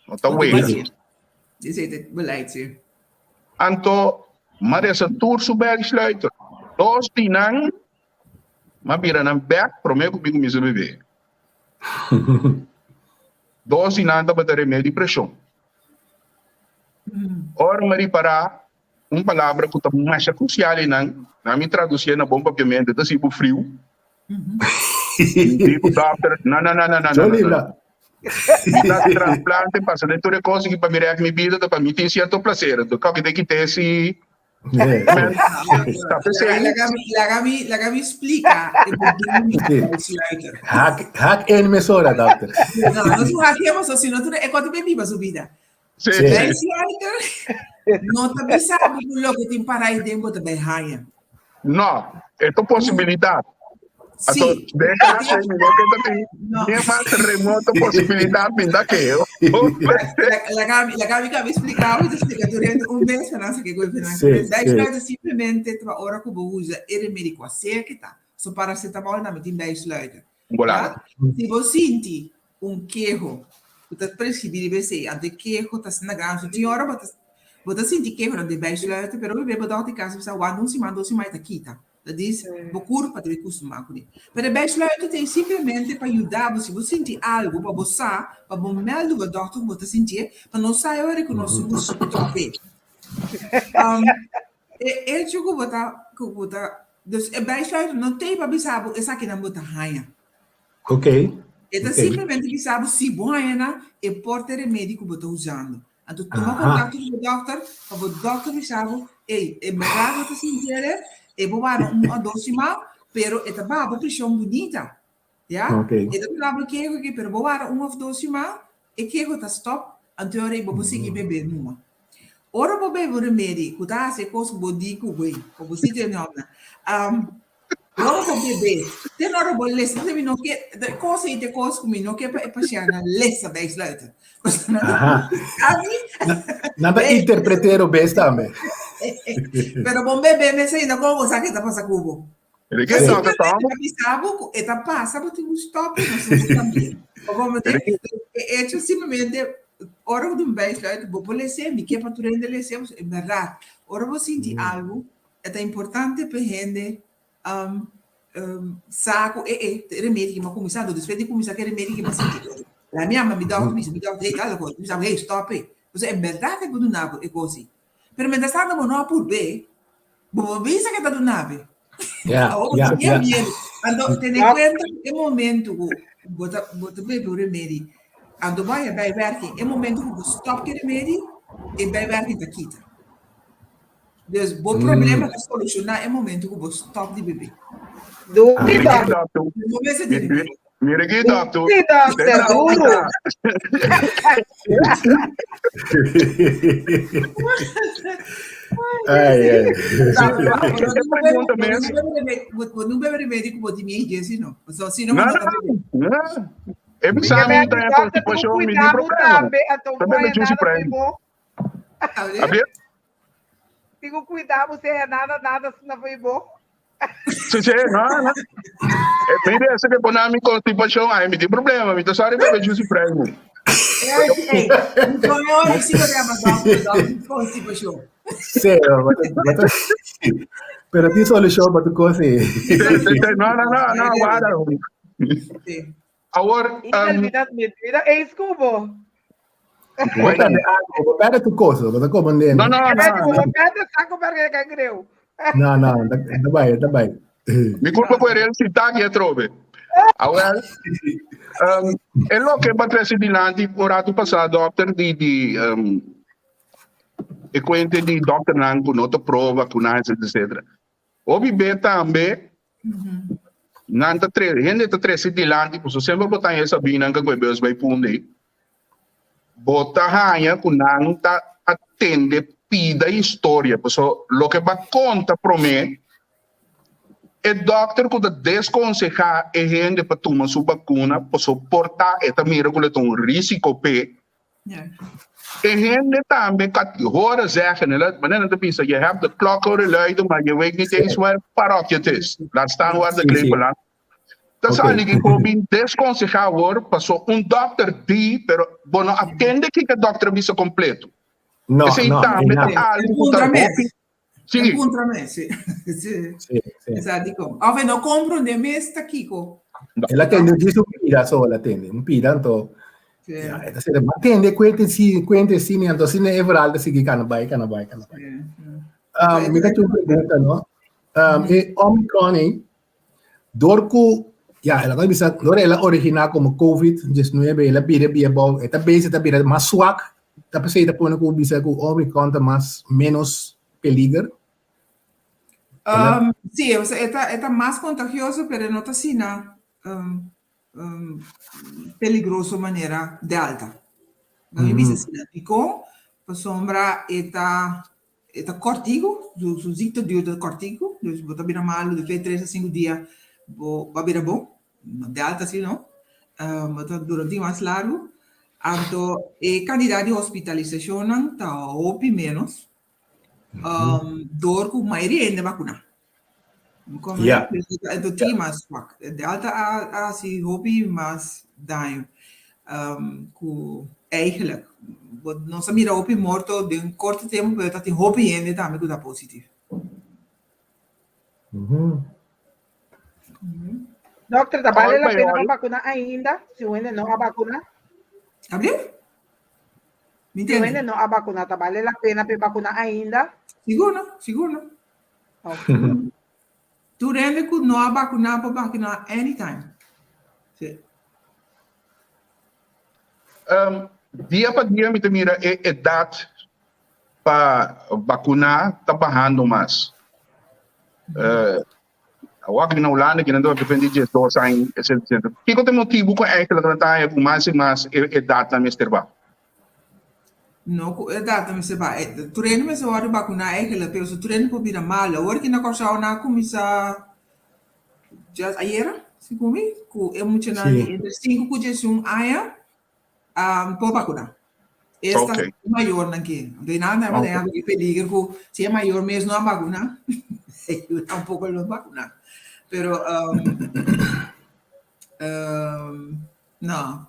No ta wega. Esei ta beleid, sí. Anto, m'a resa tur su bijsluiter. Dos di nan, m'a bira nan bek promé ku mi kuminsá bebe. Dos di nan tabata remedi preshon. Ora m'a ripará un palabra ku ta masha krusial einan, nan mi tradusié na bon papiamentu, ta sibu friu. Mi di ku dòkter, no, no, no, no, no, no, no, no. Mi ta trasplante pasa den tur e kos aki pa mi rèk mi bida ta pa mi tin sierto plaser. Enton kòke den ki te si men ta p'esei. Laga mi, laga mi, laga mi splika e bedoeling di bijsluiter. Hak, hak in mesora, dokter. No, no su hak in pasobra si no tur e kòt ta biba su bida. Sí, sí. Bijsluiter no ta bisa bo ku loke tin para ei den bo ta bai haña. No, e ta posibilidat. Sí. Anto, den caso mi no ke ta tin No. ni mas remoto posibilidat mi ta ke. Laga mi, laga mi kaba explica, mi ta explica durante un mes pa nan sa ke ku e nan. Sí, sí. Bijsluiter simplemente ta ora ku bo usa e remedi ku a ser ke ta. So paracetamol nan mi tin bijsluiter. Bolada. Ja? Si bo sinti un keho ku ta preskribí riba esei, anto e keho ta asina grandi, so tin ora bo ta bo ta sinti kehonan den bijsluiter, pero hopi bes bo dòkter di kas bisa wanta un siman, dos siman e ta kita. Ta dis bo kurpa ta bin kustumá kuné. Pero e bijsluiter ta ei simplemente pa yuda bo si bo sinti algu pa bo sa, pa bo mèldu bo dòkter ku bo ta sintié, pa nos sa e ora ku nos tin ku stòp'é. E echo ku bo ta ku bo ta dus e bijsluiter no t'ei pa bisa bo esakinan bo ta haña. Ok. E ta Ok. simplemente bisa bo si bo haña nan e por ta e remedi ku bo ta usando. Anto tuma Aha. kontakto ku bo dòkter pa bo dòkter bisa bo, ey, en bèrdat bo ta sinti e, e bo wara un o dos siman, pero e ta baha bo preshon bunita. Ya? Ok. E ta duna bo keho aki, pero bo wara un of dos siman, e keho ta stòp, anto e ora ei bo por sigui bebe numa. Ora bo bebe un remedi ku ta hasi e kos ku bo di ku wei, ku bo sinti e nòmber, ora bo bebe, te na ora bo lesa, pasobra mi no ke, e kos ei ta e kos ku mi no ke pa e pashèntnan lesa bijsluiter. Pasobra nan ta Aha. ami, Nan ta interpret'é robes tambe. Pero bo bebe mes ainda kon bo sa ke ta pasa ku bo. Ele ke Sí. ta ta Simplemente ta bisa bo ku e ta pasa, bo tin ku stòp i nos no también. Bo komprendé? E hecho simplemente ora ku tin bijsluiter bo por les'é, mi ke pa tur hende les'é, pasobra en bèrdat ora bo sinti algu e ta importante pa e hende sa ku e e ta e remedi ki mi a kuminsá, anto despues di kuminsá ku e remedi ki mi a sinti la mi yama mi dòkter mi bisa mi dòkter hey tal kos, mi bisa hey stòp e, pasobra en bèrdat e por duna bo e kos ei. Pero mientras tanto bo no a purb'é, bo por bisa ke ta duna'be. Ja, Awor bo ja, tin ja. miedu. Anto tene Ja. kuenta ku e momento ku bo ta bo ta bebe un remedi, anto bo haña bijwerking, e momento ku bo stòp ki remedi, e bijwerking ta kita. Dus bo problema ta solushoná e momento ku bo stòp di bebe. Duro, Ah. dòkter. Dòkter, No mester tene miedu. Mira aquí, doctor. Sí, doctor, duro. Ai, ai. Pregunta mes. Bo no bebe remedi ku bo tin miedu dje, si no. So, si no, No, bo no no, ta bebe. no. E bisa mi ta en constipación, mi ni problema. Tambe, Tambe me juicy prime. A A ver, Tengo cuidado, você nada, nada, se não foi bom. Sí, sí, no, no. Eh, mire, ese que pone a mi constipación, ay, mi tiene problema, mi te sorry, bebe juicy prime. Ei, então eu sigo de Amazon, constipación. Sí, pero tin solushon pa tu kos ei. Sí, sí, sí, no, no, no, no, guarda. Sí. Awor, Mira, mira, mira, ei scubo. Bo perde algo, bo perde tu cosa, bo ta komandendo. No, no, no. Bo perde saco perché cangreu. No, no, ta bai, ta bai. Mi culpa cu el si taki atrobe. Awel, um, e loke ba trece dilanti un rato pasá, dokter, di, di um, e cuente di dokternan cu no ta pro vacuna, etc, etc. Hopi be tambe nan ta tre hende ta trece dilanti pasobra semper bo ta haña e sabinan ka ku e bus bai punda ei. Bo ta haña ku nan ta atende pida historia pasobra loke bo a konta promé. E dòkter ku ta deskonsehá e hende pa tuma su bakuna paso por ta e ta mira ku lo ta un risiko p'e. E hende tambe ku a horen zeggen, manera nan ta bisa, je hebt de klok horen luiden, maar je weet niet eens waar parokje het is. Laat staan waar de klepel aan. Ta sali ki por bin deskonsehá awor paso un dòkter di, pero bo no a tende kiko e dòkter a bisa kompleto. No, Esei no, tambe ta einan. algu ku ta hopi. Sí. Puntra mes, sí. Sí. Sí, sí. Esa di kon. Of e no comprende mes ta kiko. El a tende djis un pida so, el a tende un pida anto. Sí. Ja, e ta sede, ma tende kuente si, kuente si, mi anto asina e verhaal ta sigui kana bai, kana bai, kana bai. Sí, sí. Um, mi ta un pregunta, no? Um, e Omicron ei, dor ku, ja, el a bisa, dor el a originá komo COVID-19, el a bira bia bou, e ta bezig ta bira mas swak, Ta p'esei ta pone ku bisa ku Omicron ta mas ménos peliger? Um, sí, o sea, e ta, e ta mas kontagioso, pero e no ta asina um, um, peligroso manera Delta. No mi bisa asina. Dikon? Pasobra e ta e ta kòrtiku, su su ziekte duur ta kòrtiku, dus bo ta bira malu despues di tres a sinku dia bo a bira bon. Delta si no, bo ta dura un tin mas largu. Anto e kantidat di hospitalisashonnan ta hopi ménos dor ku mayoria hende bakuná. Ya. Anto tin mas swak. Delta a hasi hopi mas daño ku eigenlijk. Nos a mira hopi morto den korto tempu pero ta tin hopi hende tambe ku ta positivo. Dokter, ta bale la All by pena pa all. vacuna ainda? Si un hende no a vacuna? Abliu? Mi Si un hende ntende. no a vacuna, ta bale la pena pa vacuna ainda? Sigur no, sigur no. Ok. Tur hende ku no a vacuna por vacuna anytime. Sí. Um, dia pa dia mi ta mira e edat pa vakuná ta bahando mas. Uh, awor aki na Hulanda kinan ta depende di 12 aña, etcétera, etcétera. Kiko ta e motibu ku eigenlijk nan ta haña ku mas i mas e edatnan mester ba? No ku edatnan mester ba. E, tur hende mester wòrdu bakuná eigenlijk, pero si tur hende por bira malu. Awor ki na Kòrsou nan a kuminsá just ayera, segun mi, ku e muchanan di Sí. entre sinku ku diesun aña um, por vacuná. Esta Ok. mayornan ke. Anto nan ta Ok. okay. e peligro ku si e mayor mes no a vacuná, yo tampoco lo vacuná. Pero um, um, no.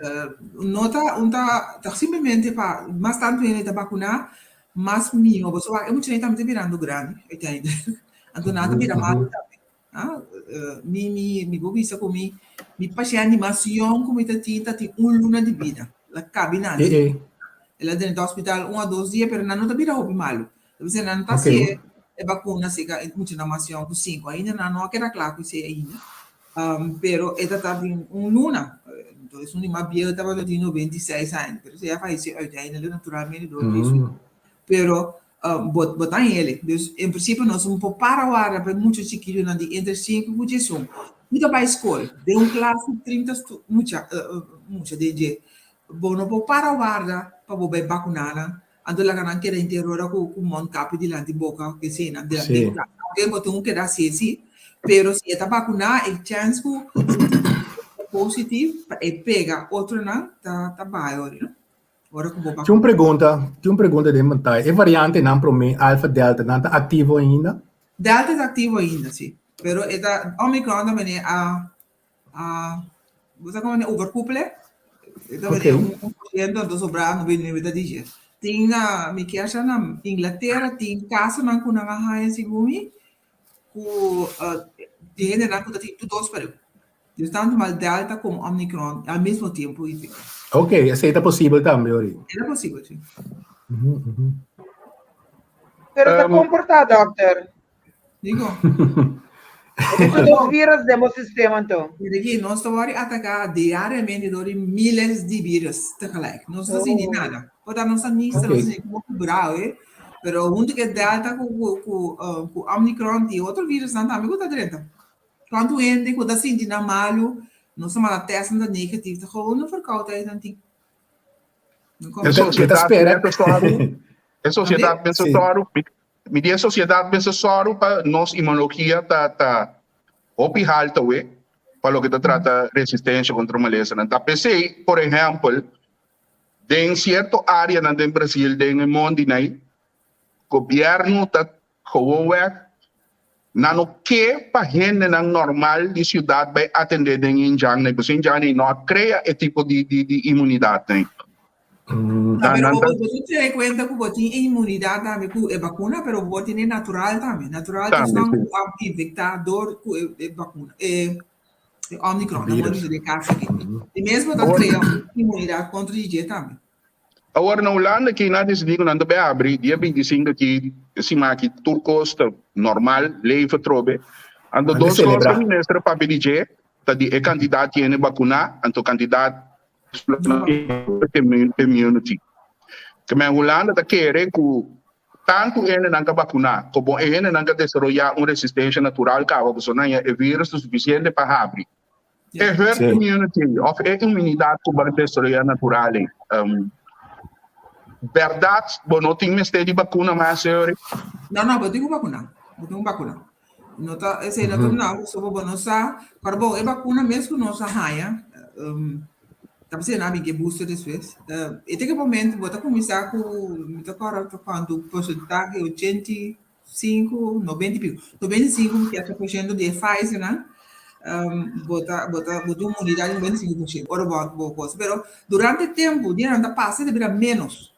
Uh, no ta, un ta, ta simplemente pa mas tanto hende ta vacuná, mas mihó. Pasobra e muchanan tambe ta birando grandi, uiteindelijk. Anto nan ta bira malo tambe. Ah, mi, mi, mi por bisa ku mi, mi pashènt di mas yòn ku mi ta tin ta tin un luna di bida. El a kabi nasi. Eh, eh. El a drenta hospital un a dos dia, pero nan no ta bira hopi malu. Ta bisa nan no ta Ok. hasi e bakuna seka e muchanan mas yòn ku sinku. Ainda nan no a keda kla ku esei ainda. Um, pero e ta ta tin un luna. Entonces esun di mas bieu tabata tin 96 aña, pero esei a falleció uiteindelijk naturalmente door di su. Pero Bo bo ta hende. Dus en principio nos no por para warda pa e mucha chikitonan di entre sinku ku diesun. Mi ta bai skol den un klas ku trinta stu mucha mucha den dje. Bo no por para warda pa bo bai bakuná nan, anto laga nan keda henter ora ku ku mondkapje dilanti boka ke eseinan den Sí. klas. Aunke bo tin ku keda hasi esei, pero si e ta bakuná e chèns ku positief pa e pega otronan ta ta bai ori no. Ora ku bo Tin un pregunta, tin un pregunta den pantaya. E variantenan promé, alfa, delta, nan ta aktivo ainda? Delta ta aktivo ainda, si. Pero e ta, Omicron ta bini a, a, bo sa komo ne overkoepelen? E ta bini Oké. un un por siento, anto sobrá no bini ta dije. Tin na, mi kier sa na Inglatera tin kasonan ku nan a haña segun mi, ku di hendenan ku ta tin tur dos pareu. Dus tantu mal Delta komo Omicron al mismo tiempo infectá. Ok, esei ta posibel tambe ori. E ta posibel, si. Pero ta komportá, dòkter. Digo. Esei dos virus den bo sistema anto. Mira aki, nos ta wòrdu ataká diariamente dor di miles di virus tegelijk. Nos no ta sinti nada. Por ta nos ta nista, nos ta sinti komo ku brau, eh. Pero huntu ku e Delta ku ku ku Omicron tin otro virusnan tambe ku ta drenta. Kuantu hende ku ta sinti nan malu, nos ta manda tèst nan ta negatief, ta gewoon un verkoudheid nan tin. E sosiedat mester sòru, e sosiedat mester sòru. Mi di e sosiedat mester sòru pa nos imunologia ta ta hopi haltu awe pa loke ta trata resistensia kontra malesanan. Ta p'esei, por ehèmpel, den sierto áreanan den Brasil, den e mondinan, gobièrnu ta gewoonweg nan no ke pa hendenan normal di siudat bai atendé den indjannan, pasobra indjannan no a krea e tipo di di imunidatnan. No, pero bo bo tin tene kuenta ku bo tin inmunidat tambe ku e bakuna, pero bo tene natural tambe. Natural ta esnan ku a infektá dor ku e bakuna, e Omicron, nan por bisa den kaso aki. Di mes bo ta krea un inmunidat kontra di dje tambe. Awor na Hulanda aki nan a disidí ku nan ta bai abri dia 25 aki e siman aki tur kos ta normal, leef atrobe. Anto dos kos ku e minister a papia di dje ta di e kantidat hende bakuná anto kantidat immunity. Ke men Hulanda ta kere ku tantu hendenan ka bakuná komo e hendenan ka desaroyá un resistensia natural kaba pasobra nan ya e virus ta sufisiente pa habri. E herd immunity òf e inmunidat ku bo a desaroyá natural ei, bèrdat bo no tin mester di bakuna mas, señor? No, no, bo tin ku bakuná. Bo tin ku bakuná. No ta, esei no ta nau, pasobra bo no sa, pero bon, e bakuna mes ku nos a haña, ta pasei nan a bin ke booster despues, e te ke momento bo ta kuminsá ku, mi ta kòrda ta kuantu porsentahe, 85, 90 i piko, 95 mi kere por shento di e Pfizernan, bo ta, bo ta, bo tin un imunidat di 95 por shento ora bo bo kosa, pero durante tempu dianan ta pasa e ta bira ménos.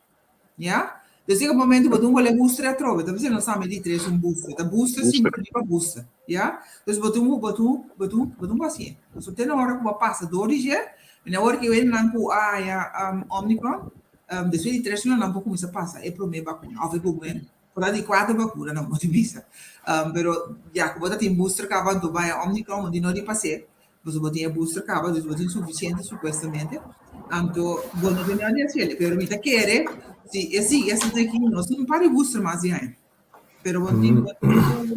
Ya? Dus tin momento bo tin wole booster atrobe. Ta bisa nos tambe di tres un booster. Ta booster sin por pa booster. Ya? Dus bo tin bo tin bo tin bo tin pasie. So te na ora ku bo pasa door di dje, en awor ki wende nan ku a haya um, Omicron, um, despues di tres luna nan por kuminsa pasa e prome bakuna of e prome por di kuater bakuna nan por bisa. Um, pero ya ku bo ta tin booster kaba anto bai a Omicron, bo tin no di pas'é. Pasobra bo tin e booster kaba, dus bo tin sufisiente supuestamente. Anto bo no tin nada di hasiel. Pero mi ta kere si e sigui asina aki nos tin un par di booster mas di haña. Pero bo tin bo tin ku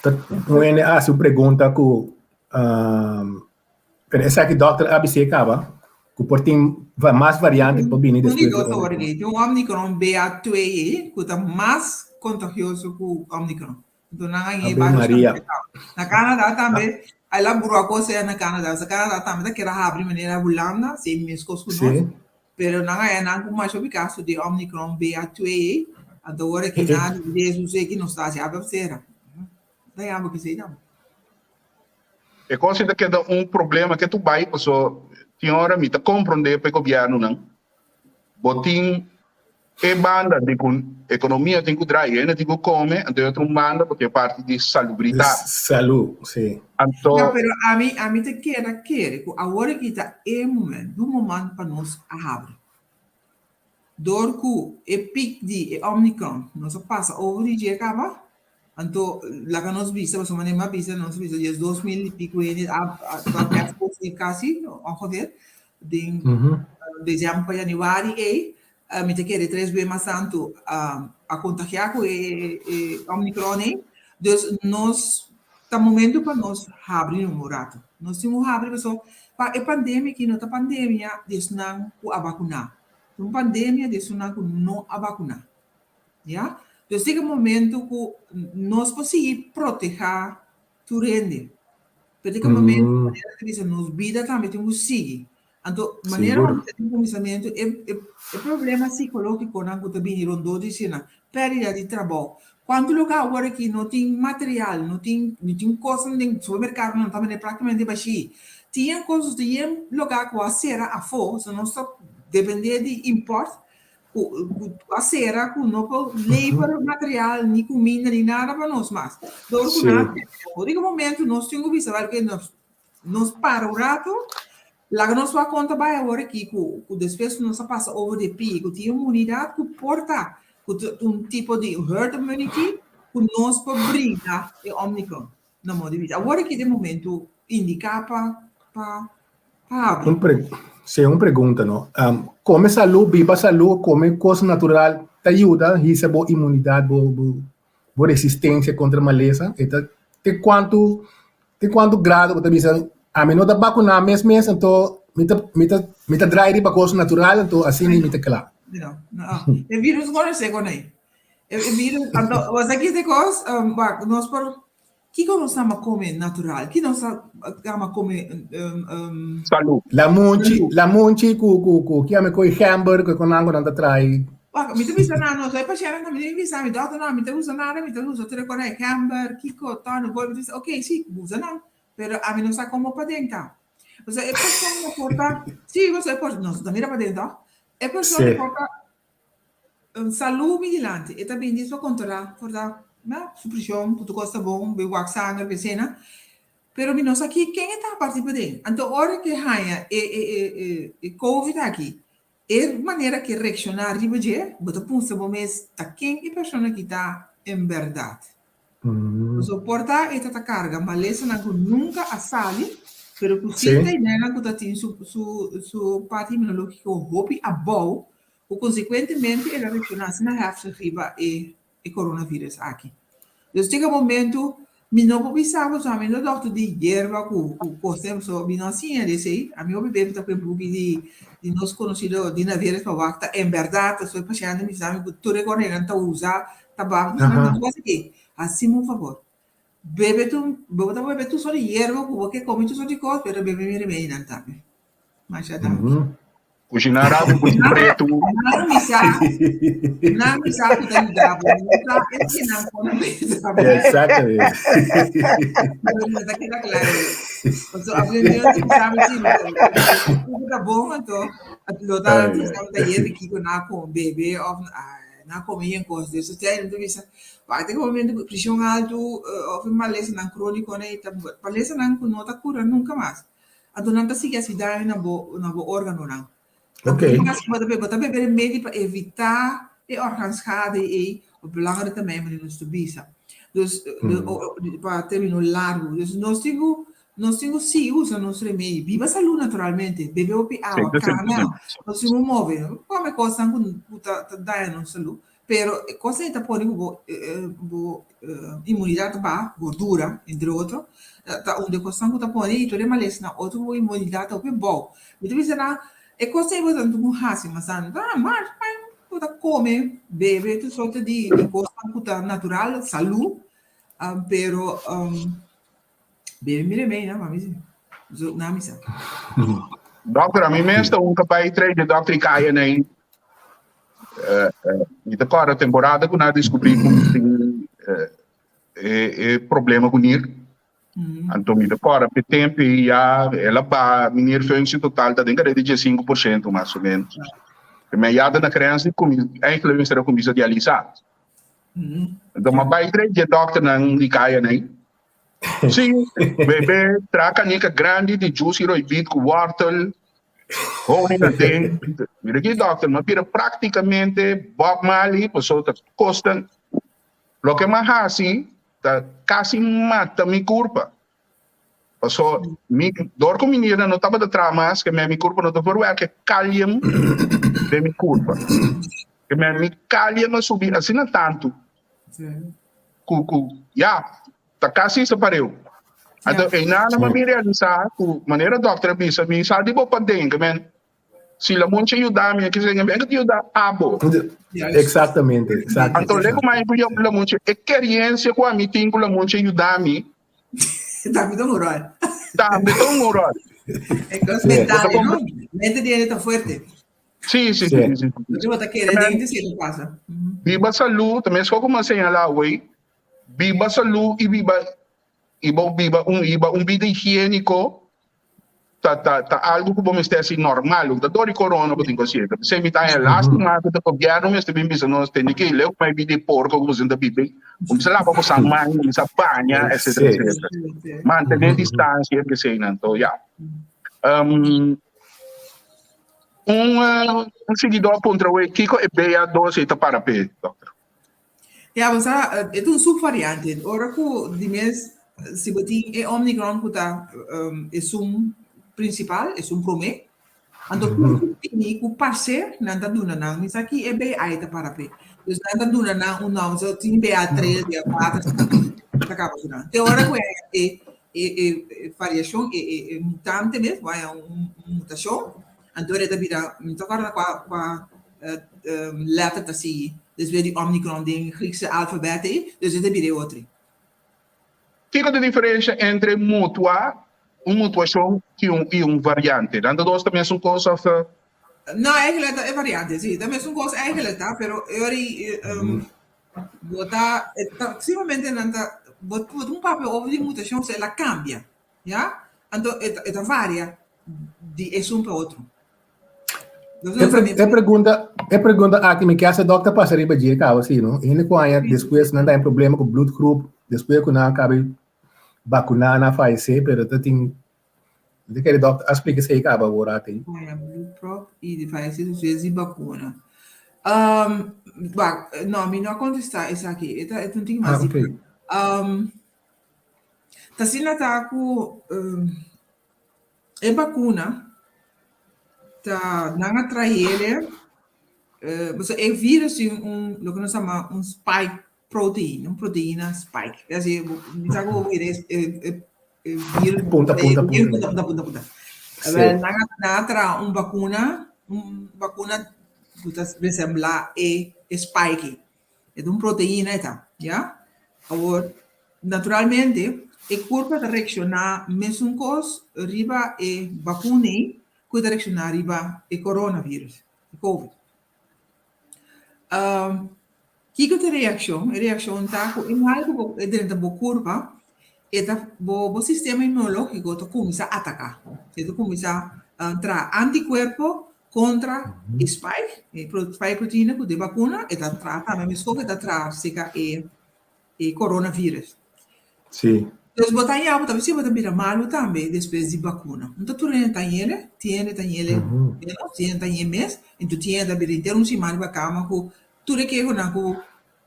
Ta un hende a hasi un pregunta ku pero esaki dòkter a bis'é kaba ku por tin mas variante ku por bini despues di Omicron. Tin un Omicron BA2 ku ta mas kontagioso ku Omicron. Enton nan a Ave Maria. Na Canada tambe, a la brua cos aya na Canada. Sa Canada tambe ta keda habri manera Hulanda, si mescos cu nos. Pero nan aya nan cu masha hopi caso di Omicron BA2 ei. Anto ora ki nan di Jesus ei ki nos ta haci abra cera. Ta yama ki sei tambe. E cos ei ta keda un problema ke tu bai paso tin ora mi ta comprende pa e gobiernonan bo tin E banda di ku ekonomia tin ku drai, hende tin ku kome, anto e otro un banda bo tin e parti di salubridat. Salú, si. Anto. No, pero ami, ami ta keda kere ku awor aki ta e momento, un moment pa nos a habri. Dor ku e pik di e Omicron nos a pasa over di dje kaba, anto laga nos bisa, pasobra manera mi a bisa, nos a bisa 12,000 i piku hende a a test positief kasi ongeveer den december pa januari ei, Mi ta kere tres be mas tantu a kontagiá ku e Omicron ei. Dus nos ta momento pa nos habri un rato. Nos tin ku habri pasobra pa e pandemia aki no ta pandemia di esnan ku a bakuná. Ta un pandemia di esunnan ku no a bakuná. Ya. Dus tin e momento ku nos por sigui protehá tur hende. Pero tin e momento manera ta bisa nos bida tambe tin ku sigui. Anto, manera Sigur. bo bisa den kuminsamentu, e, e, e problema psikológikonan ku ta bini rondó di esena, pèrdida di trabou. Kuantu lugá awor aki no tin material, no tin, no tin kosnan den supermerkadonan ta manera práktikamente bashí. Tin kos, tin lugá ku a sera afó, so nos ta dependé di import, ku, ku a sera ku no por lever material, ni kuminda, ni nada pa nos mas. Dor ku nan a sera. Riba momento nos tin ku bisa, wèl ke nos Nos para un rato, laga nos wak kon ta bai awor aki ku ku despues ku nos a pasa over di e pie ku tin inmunidat ku por ta ku ta un tipo di herd immunity ku nos por bringa e Omicron na modo di bisa. Awor aki ta e momento indiká pa pa pa habri. Un pre sí, un pregunta no. Um, kome salú, biba salú, kome kos natural ta yuda hisa bo inmunidat, bo bo bo resistencia contra malesa? E ta te cuanto te cuanto grado bo ta bisa ami no ta vacuna mes mes anto mi ta mi ta mi ta draai riba cos natural anto asina mi ta cla. No, no. E virus konosé kon ei. E virus, anto, was aki te kos, um, wak, nos por, kiko nos ama kome natural? Ki nos ama kome, um, um, Salú. Lamunchi, lamunchi ku, ku, ku, ki ame koi gember, ku kon ango nan ta trai. Wak, mi ta bisa nan, nos e pashèntnan mi ta bisa mi dòkter, no, mi ta usa nada, mi ta usa tur e kos ei, gember, kiko, tòno, bol, mi ta bisa, ok, si, usa nan, pero ami no sa komo paden ta. Osea, e persona por ta, sí, osea, e por, nos no ta mira paden tòg? E persona por ta salú mi dilanti, e ta bini pa kontrolá, por ta, na, su preshon, ku tur kos ta bon, be wak sanger, be sena, pero mi no sa ki ken e ta parti paden. Anto ora ke haña e e e e e covid aki, e manera ke reakshoná riba dje, bo ta puntra bo mes ta ken e persona ki ta en bèrdat. Pasobra por ta e ta ta karga malesanan ku nunka a sali, pero ku sí ta ideanan ku ta tin su su su parti inmunológiko hopi abou, ku konsekuentemente el a reakshoná asina heftig riba e e coronavirus aki. Dus chega momento mi no por bisa bo, mi no dokter di yerba ku ku kos den, so mi no a siña di esei, ami hopi bes mi ta kohe buki di di nos konosido Dina Veres pa wak ta en bèrdat ta soy pashènte mi sa mi ku tur e korenan ta usa Tabak, Aha. no pasa ke, hasi-me un favor. Bebe tu, bo ta bebe tur sort di yerba ku bo ke kome tur sort di kos, pero bebe mi remedinan tambe. Masha danki. Mhm. Kushiná rabu ku pretu. Nan mi sa, nan mi sa ku ta yuda bo. Mi sa es ke nan kono yuda bo. Exactamente. Pero no ta keda klaro. Paso aprende mi sa mi si, ku ta bon anto, lo ta Ai, ai. sa ta yebe kiko na kon bebe of Nan kome yen kos di eso. Te ta bisa, wak den momento ku preshon altu òf e malesanan króniko nei ta malesanan ku no ta kura nunka mas. Anto nan ta sigui hasi daño na bo na bo órganonan. Anto Oké. mas bo ta bebe, bo ta bebe remedi pa evitá e orgaanschade ei op langere termijn manera nos ta bisa. Dus pa término largu. Dus nos tin ku nos tin ku sigui usa nos remedi. Biba salú naturalmente, bebe hopi awa, kana, nos tin ku move. Kome kosnan ku ta daña nos salú, pero e kosnan ei ta pone ku bo bo inmunidat ta baha, gordura entre otro, ta un di e kosnan ku ta pone i tur e malesanan otro ku bo inmunidat ta hopi bou. Mi ta bisa nan e kosnan ei bo ta tin ku hasi mas anto, mas bo ta kome, bebe tur sorto di kosnan ku ta natural, salú, pero Bebe mi remei na mami si. Zo na mi sa. Dokter, a mi mes ta un kapay trei de dokter i kaya nei. Eh, eh, mi ta kòrda temporada ku na diskubrí ku mi tin eh, e, e problema ku nir. Anto mi ta kòrda pe tempu ei ya el a baha mi nierfunctie total ta den kare di 15% mas o menos. Mi a yada na grens di kumi, eigenlijk mester a kuminsá dialisá. Anto mi a bai trei dje dokternan di kaya nei. Sí, bebe tra kanika grandi di juice roibit ku wortel, honing aden. Mira ki dokter, mi a bira praktikamente Bob Marley, pasobra ta kosta. Loke mi a hasi ta kasi mata mi kurpa. Pasobra mi, dor ku mi nirnan no tabata traha mas, ke mi kurpa no ta verwerk e kalium den mi kurpa. Ke mi kalium a subi asina tantu. Ku ku ya ta kasi sa pareu. Anto einan a mi realisa ku manera dokter a bisa mi sa di bo paden ke men si la munchi yuda mi a kisa mi a yuda abo. Exactamente, exacto. Anto leko mai ku la munchi e keriensia ku ami tin ku la munchi yuda mi. Tambe ta un rol. Tambe ta un rol. E kos mental, no? Mente di hende ta fuerte. Sí, sí, sí, sí. Loke bo ta kere den te siete pasa. Biba salú, ta mes ku a señalá awey, biba salú i biba i bo biba un hiba un bida higiéniko ta ta ta algu ku bo mester hasi normal, no ta dor di corona bo tin ku hasié. P'esei mi ta haña lástima ku ta gobièrnu mester bin bisa nos tende ke leu ku mai bida di porko ku boso ta biba ei, bo mester laba boso man, bo mester baña, etcetera, etcetera. Mantené distansia eseinan, anto ya. Un un siguidó a puntra wei kiko e BA2 ei ta para p'e, dòkter? Ya, bo sa, e ta un subvariante. Ora ku di mes si bo tin e Omicron ku ta esun prinsipal, esun promé, anto tur ku bini ku parse nan ta duna nan, mi sa ki e BA ta para p'e. Dus nan ta duna nan un nòmber, so tin BA3, BA4, ta kaba ku nan. Te ora ku e e e variashon, e e e mutante mes, waya un mutashon, anto e ta bira, mi no ta kòrda kua kua. letter ta sigui despues di Omicron den Griekse alfabet ei, dus e ta bira e otro. Kiko ta e diferensha entre mutua, un mutuashon i un i un variante? Nan ta dos ta mesun kos òf ta? No, eigenlijk ta e variante, si. Ta mesun kos eigenlijk ta, pero e ora ei bo ta, ta simplemente nan ta, bo bo ta un papia over di mutashon, el a kambia, ya? Anto e ta e ta varia di esun pa otro. E, pre, e pregunta, e pregunta aki mi kier dokter pasa riba dje kaba si no. Hende ku aña despues nan ta problema ku bloedgroep, despues ku nan kabe vakuná nan fallece, pero ta tin de kere dokter a splika esei kaba awor ati. Aña bloedprop i di fallece despues di bakuna. Um, bak, no, mi no a kontestá esaki. E ta e ta un tiki mas Ah, dip. okay. Um, ta asina ta ku um, E bakuna ta nan a traele pasobra e virus tin un loke nos yama un spike protein, un proteina spike. Es decir, mi sa ku e e virus Punta, punta, punta. punta, punta, punta, punta. Sí. Wel, nan a nan a traha un bakuna, un bakuna ku ta resemblá e e spike ei. E ta un proteina e ta, ya. Awor, naturalmente, e kurpa ta reakshoná mesun kos riba e bakuna ei ku e ta reakshoná riba e coronavirus, e covid. Kiko ta e reakshon? E reakshon ta ku e mal ku bo e drenta bo kurpa, e ta bo bo sistema inmunológiko ta kuminsá ataká. E ta kuminsá traha antikuerpo Kontra e spike, e spike proteina ku ta e bakuna, e ta traha tambe meskos ku e ta traha seka e e coronavirus. Sí. Dus bo ta haña bo ta bisa bo ta bira malu tambe despues di bakuna. No ta tur hende ta hañ'e, tin hende ta hañ'e menos, tin hende ta hañ'e mes, enton tin hende ta bira henter un siman riba kama ku tur e kehonan ku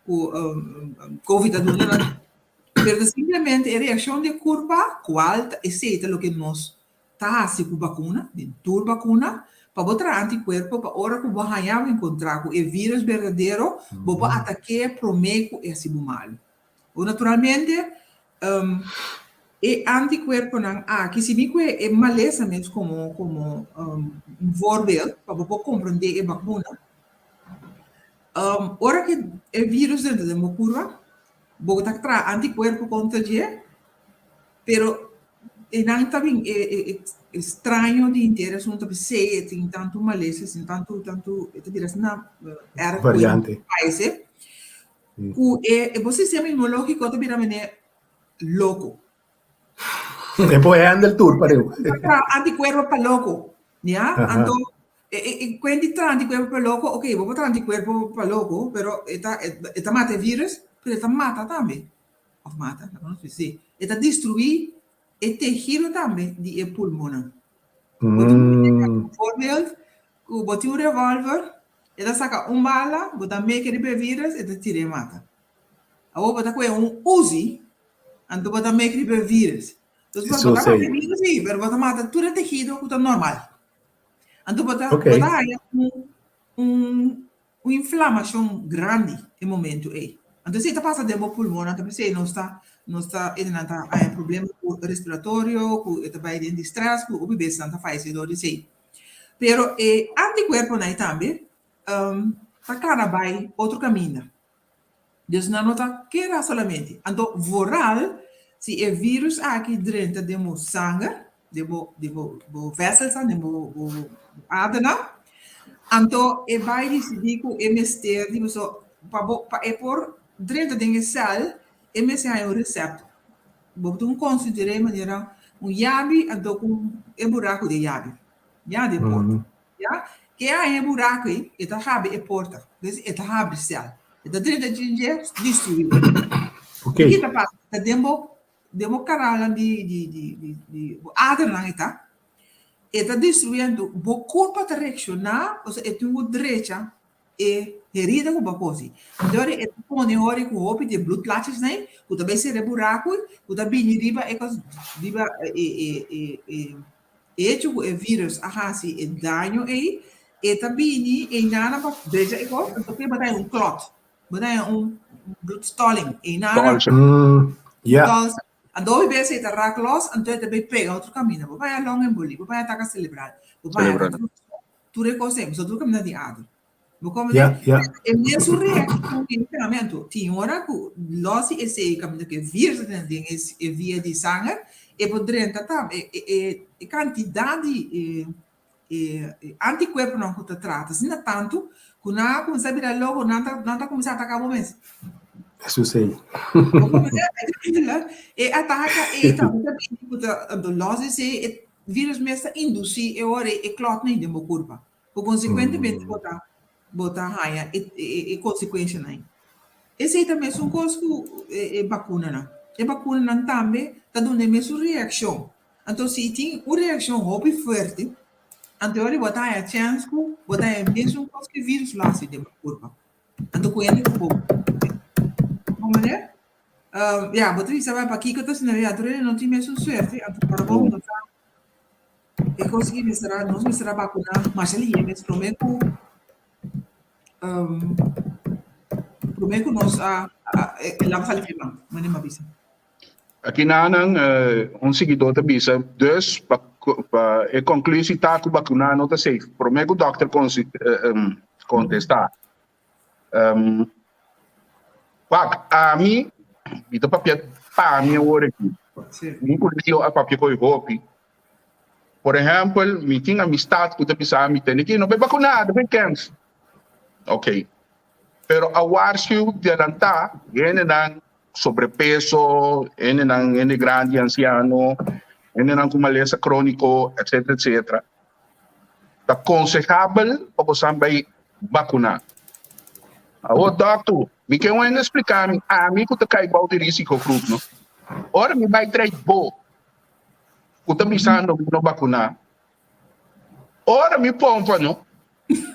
ku covid ta duna nan. Pero ta simplemente e reakshon di e kurpa kual ta esei ta loke nos ta hasi ku bakuna, den tur bakuna, pa bo traha antikuerpo pa ora ku bo haña bo enkontrá ku e vírus berdadero, bo por atak'é promé ku e hasi bo malu. O naturalmente, e antikuerponan aki, si mi kue e malesa mes komo komo un voorbeeld pa bo por komprondé e bakuna, ora ku e vírus drenta den bo kurpa, bo ta traha antikuerpo kontra dje, Pero e nan ta bin e e e straño di henter asunto p'esei e tin tantu malesa sin tantu tantu e ta bira asina erg ku e Variante. paise ku e e bo sistema inmunológiko ta bira mene loko. E por handle tur pareu. Ta traha antikuerpo pa loko, ya. Anto e e e kuen di traha antikuerpo pa loko, okey bo por traha antikuerpo pa loko pero e ta e ta mata e virus pero e ta mata tambe. Of mata, laga nos bisa. E ta destruí e tehido tambe di e pulmonnan. Bo tin un voorbeeld ku bo tin un revolver, e ta saka un bala, bo ta meke riba e virus, e ta tira e mata. Awor bo ta kohe un Uzi, anto bo ta meke riba e virus. Dus bo ta mata e virus sí, pero bo ta mata tur e tehido ku ta normal. Anto bo ta bo ta haya un un Un inflamashon grandi e momentu ei. Anto esei ta pasa den bo pulmonnan, ta p'esei nos ta nos ta hendenan ta haña problema ku respiratorio, ku e ta bai den di strès, ku hopi bes nan ta fayesé dor di esei. Pero e antikuerponan ei tambe ta kana bai otro kaminda. Dus nan no ta keda solamente. Anto vooral si e virus aki drenta den bo sanger, den bo den bo bo vesselsnan, den bo bo adernan, anto e bai disidí ku e mester di boso pa bo pa e por drenta den e sèl e mester haña un resèptor. Bo tin ku konsider'é manera un yabi anto ku e buraku den yabi, ya den porta. Ya, ke haña e buraku ei, e ta habri e porta, dus e ta habri sèl. E ta drenta dje dje, destruí. Ok. I ki ta pasa? Ta den bo, den bo kanalnan di, di, di, di, di bo adernan e ta. E ta destruí anto bo kurpa ta reakshoná, osea e tin ku drecha e herida ku bo a kosi. Anto ora e ta pone ora ku hopi di e bloedplaatjesnan ei, ku ta bai sera e buraku ei, ku ta bini riba e kos, riba e, e, e, e Hecho ku e virus a hasi e daño ei, e ta bini einana pa drecha e kos, anto ke bo ta haña un klot, bo ta haña un bloedstolling einana. Ja. Anto hopi bes e ta rak los, anto e ta bai pega otro kaminda. Bo por haña longembolie, bo por haña atake selebral, bo por haña tur e kos ei, pasobra tur kaminda di ader. Bo komprendé? Ja, ja. E mesun reakshon di entrenamentu. Tin ora ku los di esei kaminda ku e virus ta tene den e via di sanger, e por drenta tambe. E, e, e kantidat di e, e, e antikuerponan ku ta traha ta asina tantu ku nan a kuminsá bira loko, nan ta, nan ta kuminsá ataká bo mes. Eso sei. Bo komprendé? E ataka ei tambe ta bini ku ta, los di esei e virus mes ta indusí e ora ei e klòtnan den bo kurpa. Ku konsekuentemente bo ta bo ta haña e e e konsekuenshanan ei. Esei ta mesun kos ku e e bakunanan. E bakunanan tambe ta duna e mesun reakshon. Anto si tin un reakshon hopi fuerte, anto ora bo ta haña chèns ku bo ta haña e mesun kos ku e vírus lo hasi den bo kurpa. Anto ku hende ku bo Bo manera? Ya, bo ta bisa bai pakiko ta asina? Ya, tur hende no tin mesun suerte, anto ora bo no ta E kos ki mester a nos mester a bakuná masha lihé mes promé ku promé ku nos a laga sali p'e man, manera mi a bisa. Aki nanan un siguidó ta bisa, dus pa pa e konklusie ta ku bakuná no ta safe. Promé ku dòkter kontestá. Wak, ami, mi ta papia pa mi awor aki. Mi ku Leo a papia ku e hopi. Por ehèmpel, mi tin amistat ku ta bisa mi tene ki no bai bakuná, no bai kèns. Ok. Pero a warsku delantá hendenan sobrepeso, hendenan hende grandi, ansiano, hendenan ku malesa króniko, etcétera, etcétera. Ta konsehabel pa bosan bai bakuná. Awor dòkter, mi ke un hende splika mi, ami ku ta kai bou di risikogroep no, ora mi bai trei bo ku ta bisando mi no bakuná, ora mi pompa no,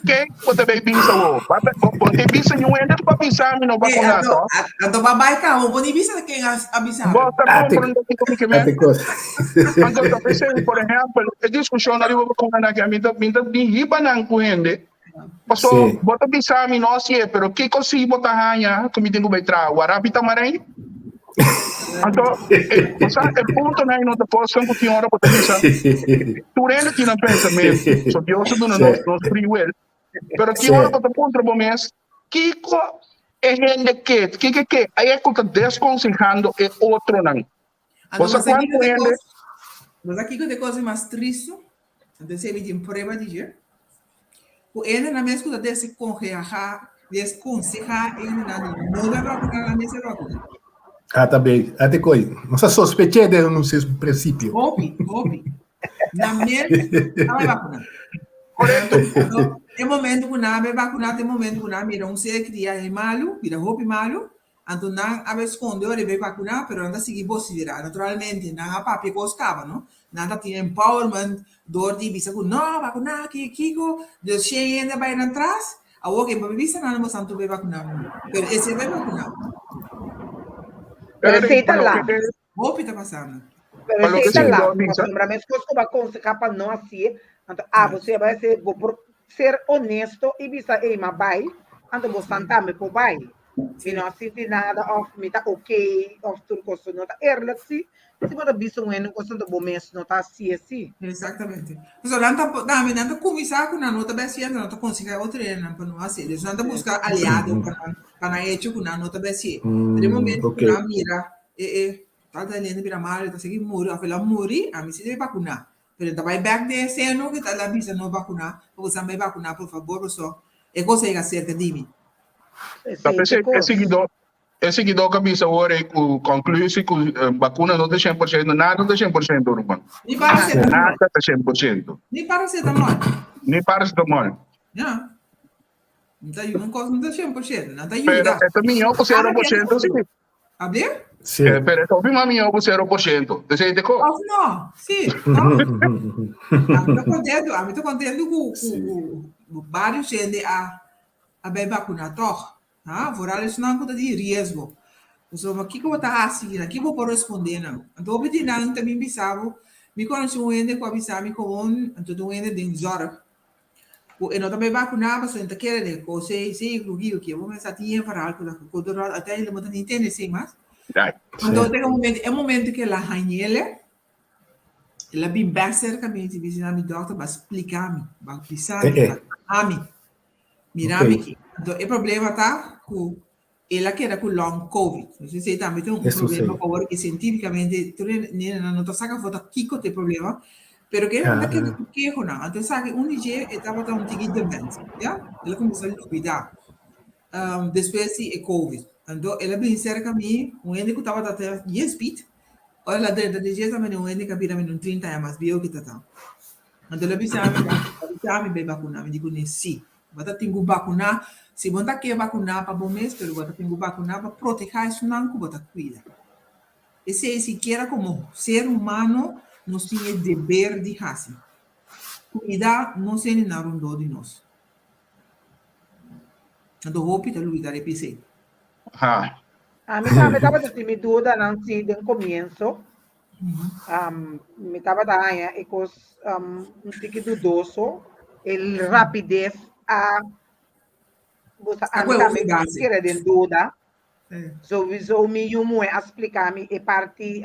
ken bo ta bai bisa awor? Bo ta bo ta bisa niun hende ku a bisa mi no bakuná tò? Anto bo a bai kaba, bo ni bisa ken a bisa Bo bo. ta komprende kiko mi ke men? Ate kos. Anto ta p'esei, por ehèmpel, e diskushon ariba bakunanan aki, mi ta mi ta bin hiba nan ku hende Paso Sí. bo ta bisa mi no hasié, pero kiko si bo ta haña ku mi tin ku bai traha? Warapi tamarei? Anto, e, o sea, e puntonan ei no ta kosnan ku tin ora bo ta bisa. Tur hende tin nan pensamentu. So Dios a duna Sí. nos nos free will. Pero tin Sí. ora bo ta puntra bo mes, kiko e hende ke? Kiko ke? Ai e ku ta deskonsehando e otronan. Anto Bo sa bo sa kuantu kiko ta hende kos, bo sa kiko ta e kos mas tristu? Anto esei mi tin prueba di dje. Ku hendenan mes ku ta desekongeaha, deskonsehá hendenan di no bai vakuná, nan mes a vakuná. Ah, ta bei. A te koi. Nos a sospeché den un prinsipio. Hopi, hopi. Nan mes a bai vakuná. Korekto. Anto, e momento ku nan a bai vakuná, ta e momento ku nan a mira un ser kria e malu, bira hopi malu, Anto nan a bai skonde ora e bai vakuná, pero nan ta sigui bosiderá. Naturalmente, nan a papia kos kaba, no? Nan ta tin empowerment dor di bisa ku no, vakuná, kiko, kiko. Dus shen hende a bai nan tras. Awor ke bo bisa nan, boso anto bai vakuná no. Pero esei bai vakuná. Pero esei ta laat. Hopi ta pasando. Pero Pa loke esei ta si laat. bo bisa. Pasobra meskos ku bo a konsehá pa no hasié, anto abo si a bai hasié, bo por ser honesto i bisa, ey, m'a bai, anto bosan tambe por bai. Mi no a sinti nada of mi ta ok of tur kos. No ta eerlijk si. Si bo ta bisa un hende un kos anto bo mes no ta hasié si. Exactamente. Pasobra nan ta tambe nan ta kuminsá ku nan no ta bai hasié anto nan ta konsehá otro hendenan pa no hasié. Dus nan ta buska aliado pa nan pa nan hecho ku nan no ta bai hasié. Pero e momento ku nan mira e e tal tal hende bira malu e ta sigui muri of el a muri ami si debe bakuná. Pero e ta bai bek den e seno ku ta la bisa no bakuná pa bo san bai bakuná por fabor pasobra e kos a yega serka di mi. Ta p'esei e siguidó e siguidó ka bisa awor ei ku konklusi ku bakuna no ta 100%, nada ta 100% ruman. Ni paracetamol. Nada ta 100%. Ni paracetamol. Ni paracetamol. Ja. No ta un kos no ta 100%, nan ta Pero yuda. e ta mihó ku 0% sí. Abrir? Sí. Eh, pero e ta hopi mas mihó ku 0%. Esei te ko. Of no, sí. No. Ami ta contento, ami ta contento ku ku ku varios hende a a bai vacuná tòg. Ha, vooral esnan ku ta di riesgo. Pasobra kiko bo ta hasi nan? Kiko bo por respondé nan? Anto hopi di nan ta bin bisa bo, mi konosé un hende ku a bisa mi gewoon, anto ta un hende den zòrg, ku e no ta bai vacuná pasobra e ta kere den kos ei, si ku kiko kiko. Bo mester tin e verhaal ku ta ku ta ròt, uiteindelijk bo ta ni tende esei mas. Anto ta e momento, e momento ku el a hañ'el, el a bin bèk serka mi i bisa mi, dòkter, bo a splika mi, bo a bisa mi, bo a traha mi. Mira mi ki. Anto e problema ta ku el a keda ku long covid. No sé si tambe ta un problema ku awor ki sientífikamente tur e nenenan no ta saka for ta kiko ta e problema, pero ke nan ta keda ku kehonan. Anto esaki un di dje e tabata un tiki dement, ya. El a kuminsá lubidá despues di e covid. Anto el a bini serka mi, un hende ku tabata ta dies pit, ora el a drenta den dje tambe un hende ku a bira un trinta aña mas bieu ki ta ta. Anto el a bisa mi, bo ta bisa mi bai bakuná? Mi di kuné, sí. Bo ta tin ku bakuná. Si bo no ta ke bakuná pa bo mes, pero bo ta tin ku bakuná pa protehá esunnan ku bo ta kuida. Esei sikiera komo ser humano nos tin e deber di hasi. Kuida nos hendenan rondó di nos. Anto hopi ta lubidá riba esei. Ha. Ami tambe tabata tin mi dudanan si den komienso. Mi tabata haña e kos un tiki dudoso, e rapides a bosa ami tambe kere den duda. Sowieso mi yu muhé a splika mi e parti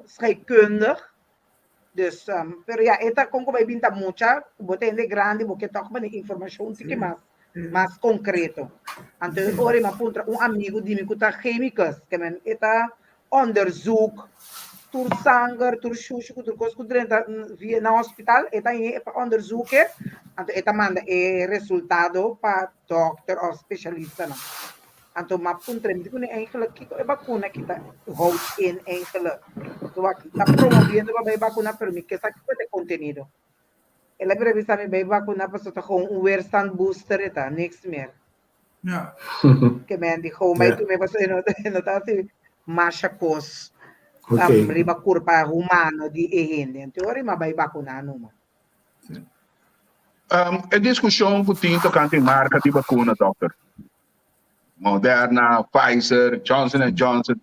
scheikundig. Dus, pero ya, e ta kon ku bai bin ta mucha, ku bo ta hende grandi, bo ke tòg bini informashon un tiki mas, mas konkreto. Anto e ora mi a puntra un amigu di mi ku ta chemicus, ke men e ta onderzoek tur sanger, tur shushu ku tur kos ku drenta via na hospital, e ta hei pa onderzoek e, anto e ta manda e resultado pa dòkter òf spesialistanan. Anto m'a puntra mi di kuné eigenlijk kiko e bakuna aki ta houdt in eigenlijk. Pasobra wak ta promoviendo pa bai bakuna pero mi ke sa kiko ta e kontenido. El a bira bisa mi bai bakuna pasobra ta gewoon un weerstand booster e ta, niks meer. Ja. Ke men di gewoon bai tume pasobra e no e no ta hasi masha kos riba kurpa humano di e hende. Anto ora mi a bai bakuna numa. E diskushon ku tin tokante marka di bakuna, dòkter. Moderna, Pfizer, Johnson and Johnson.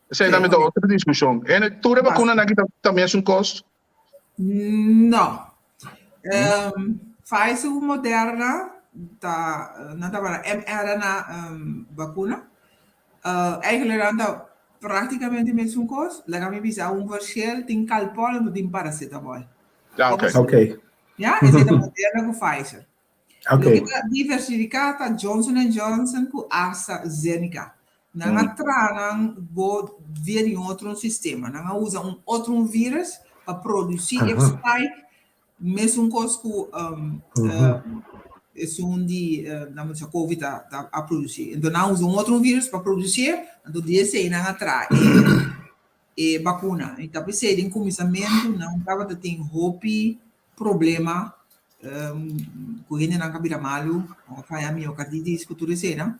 Esei tambe ta otro diskushon. En tur e bakunanan aki ta ta mesun kos? No. Pfizer ku Moderna ta nan tabata mRNA bakuna. Eigenlijk nan ta práktikamente mesun kos. Laga mi bisa un verschil, tin Calpol en tin paracetamol. Ah, ok. Ok. Ya, esei ta Moderna ku Pfizer. Ok. Loke ta diversifiká ta Johnson and Johnson ku AstraZeneca. Nan a traha nan bo via di un otro sistema. Nan a usa un otro un virus pa produsí e spike mesun kos ku esun di nan bisa covid ta ta a produsí. Enton nan a usa un otro virus pa produsí, anto di esei nan a traha e e bakuna. I ta p'esei den kuminsamentu nan tabata tin hopi problema ku hendenan ka bira malu òf haña miokarditis ku tur eseinan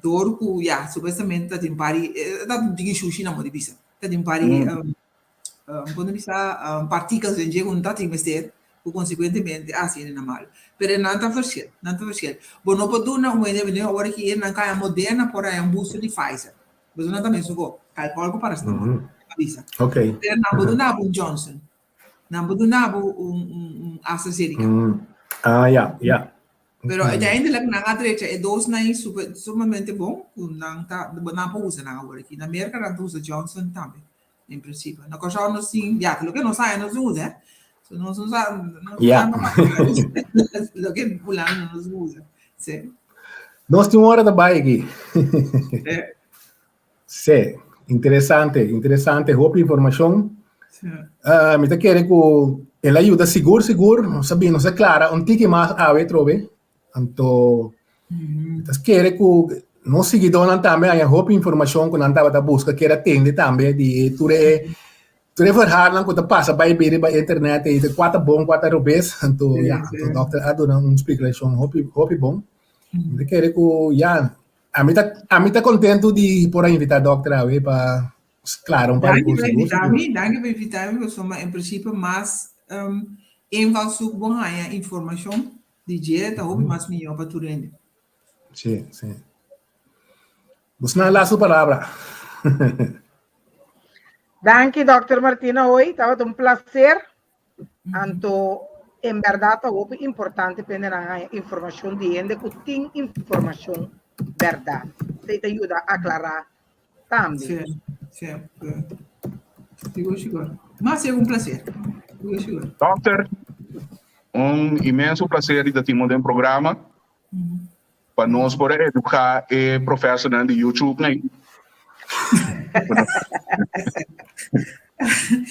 dor ku ya supuestamente ta tin par di ta tin shushi nan por di bisa ta tin par di por di bisa partíkulas den dje ku no ta tin mester ku konsekuentemente a hasi hendenan malu pero nan ta verschil nan ta verschil bo no por duna un hende awor aki nan ka haña moderna por haña un booster di Pfizer pasobra nan ta mesun ku alkohòl ku paracetamol a bisa pero nan por duna bo un Johnson. Nan bo duna bo un, un, un AstraZeneca. Ah, ja, ja. Pero uiteindelijk nan a drecha e dos nan super, sumamente bon, ku nan ta, nan por usa nan awor aki. Na Merka nan ta usa Johnson tambe, in principe. Na Kòrsou nos tin, ja, loke nos haña nos usa, eh. So nos no sa, nos Ja. loke fulano nos usa. Sí. Nos tin un ora ta bai aki. Eh. Sí, interesante, interesante, hopi informashon. Sí. Mi ta kere ku el a yuda sigur sigur, nos a bin, nos a klara un tiki mas awe trobe. Anto mi ta kere ku nos siguidónan tambe haña hopi informashon ku nan tabata buska, kier a tende tambe di tur e tur e verhaalnan ku ta pasa bai bin riba internet ei, kua ta bon, kua ta robes. Anto ya, anto dòkter a duna un splikashon hopi hopi bon. Mi ta kere ku ya, Ami ta, ami ta contento di por a invita dokter awe pa clara un par di Danki cos pa sigur, invita sigur. mi, danki pa invita mi, pasobra en principio mas um, invalshoek bo haña informashon di dje ta hopi mas mihó pa tur hende. Sí, sí. Bosnan laatste palabra. Danki, Dòkter Martina Hoy. Tabata un placer. Anto, en bèrdat ta hopi importante pa hendenan haña informashon di hende ku tin informashon bèrdat. Esei ta yuda aklará tambe. Sí, sí, sí. Sigur, sigur. Mas sigur un placer. Sigur, sigur. Dòkter. Un inmenso placer di ta tin bo den programa pa nos por a educa e professornan di YouTube nan.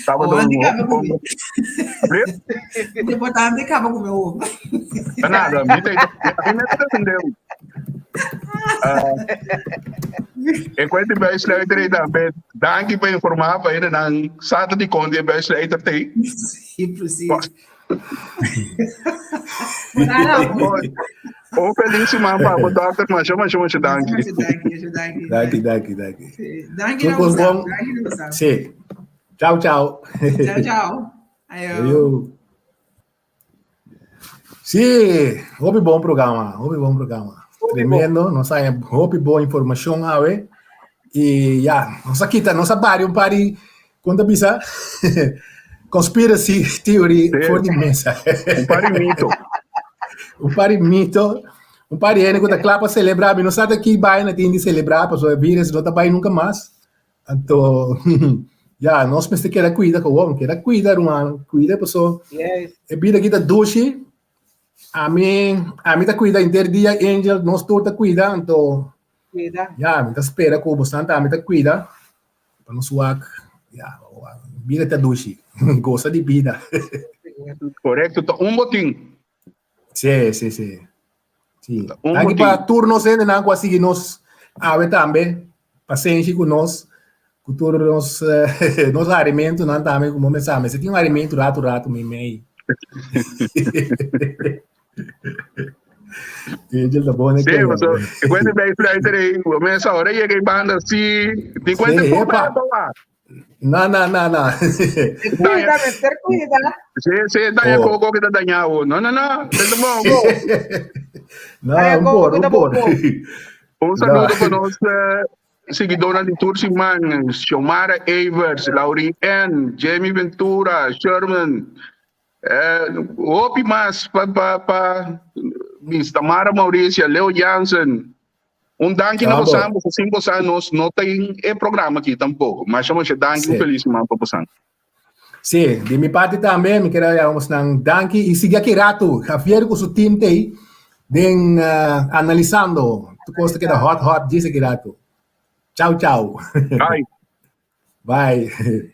Tabata un hopi bon. Importante kaba ku mi hopi. Nada, mi ta mi ta defende. E kwenti bijsluiter ei tambe. Danki pa informa pa hendenan sa ta dikon di e bijsluiter t'ei. Sí, precies. Un feliz siman pa bo, dokter. Masha, masha, masha danki. Masha danki, masha danki. Danki, danki, danki. Sí. Danki Tur na kos boso. bon. Danki na boso. Sí. Chao, chao. Chao, chao. Ayo. Ayo. Sí, hopi bon programa, hopi bon programa. Tremendo, nos hay hopi bon información awe. Y ya, nos a kita, nos a bari un par di, ¿cómo te bisa? Conspiracy theory Sí. for di mesa. Un par di mito. Un par di mito, un par di hende ku ta kla pa celebra, mi no sa ta ki vaina tin di celebra, pasobra e virus no ta bai nunca mas. Anto, ya, nos mester keda cuida gewoon, keda cuida ruman, cuida paso Yes. e bida aki ta dushi. Ami, ami ta cuida henter dia, Angel, nos tur ta cuida, anto, Cuida. ya, mi ta spera cu bosan tambe ta cuida, pa nos wak, ya, bida ta dushi, gosa di bida. Correcto, ta un botin. Sí, sí, sí. Sí. Un Danki motivo. pa tur nos hendenan ku a sigui nos awe tambe. Pasenshi ku nos, ku tur nos, eh, nos harimentunan tambe, ku mo mesa. Mester tin un harimentu ratu ratu mi mei. Angel ta bon Sí, koño. so, e cuenta bij fluiter ei, mesa ora llega e banda sí, di cuenta Sí, por epa. ba. Na, na, na, na. Cuida, mester cuida. Sí, sí, daña Oh. coco que ta dañado. No, no, no. Te bon. No, Daña un coco por, que un ta por. bon. Un saludo No. para nos eh, seguidores de Tour Simán, Xiomara Evers, Laurie N, Jamie Ventura, Sherman, eh, hopi mas pa, pa, pa Miss Tamara Mauricia, Leo Jansen. Un danki na Bravo. bosan, boso sin bosan nos no ta in e programa aki tampoco. Masha masha danki, un Sí. feliz siman pa bosan. Sí, di mi parti tambe mi quiero yama bosnan danki y sigui aki rato. Javier cu su team tey den eh, analizando. Tu cosa keda hot hot djis aki rato. Ciao ciao. Bye. Bye.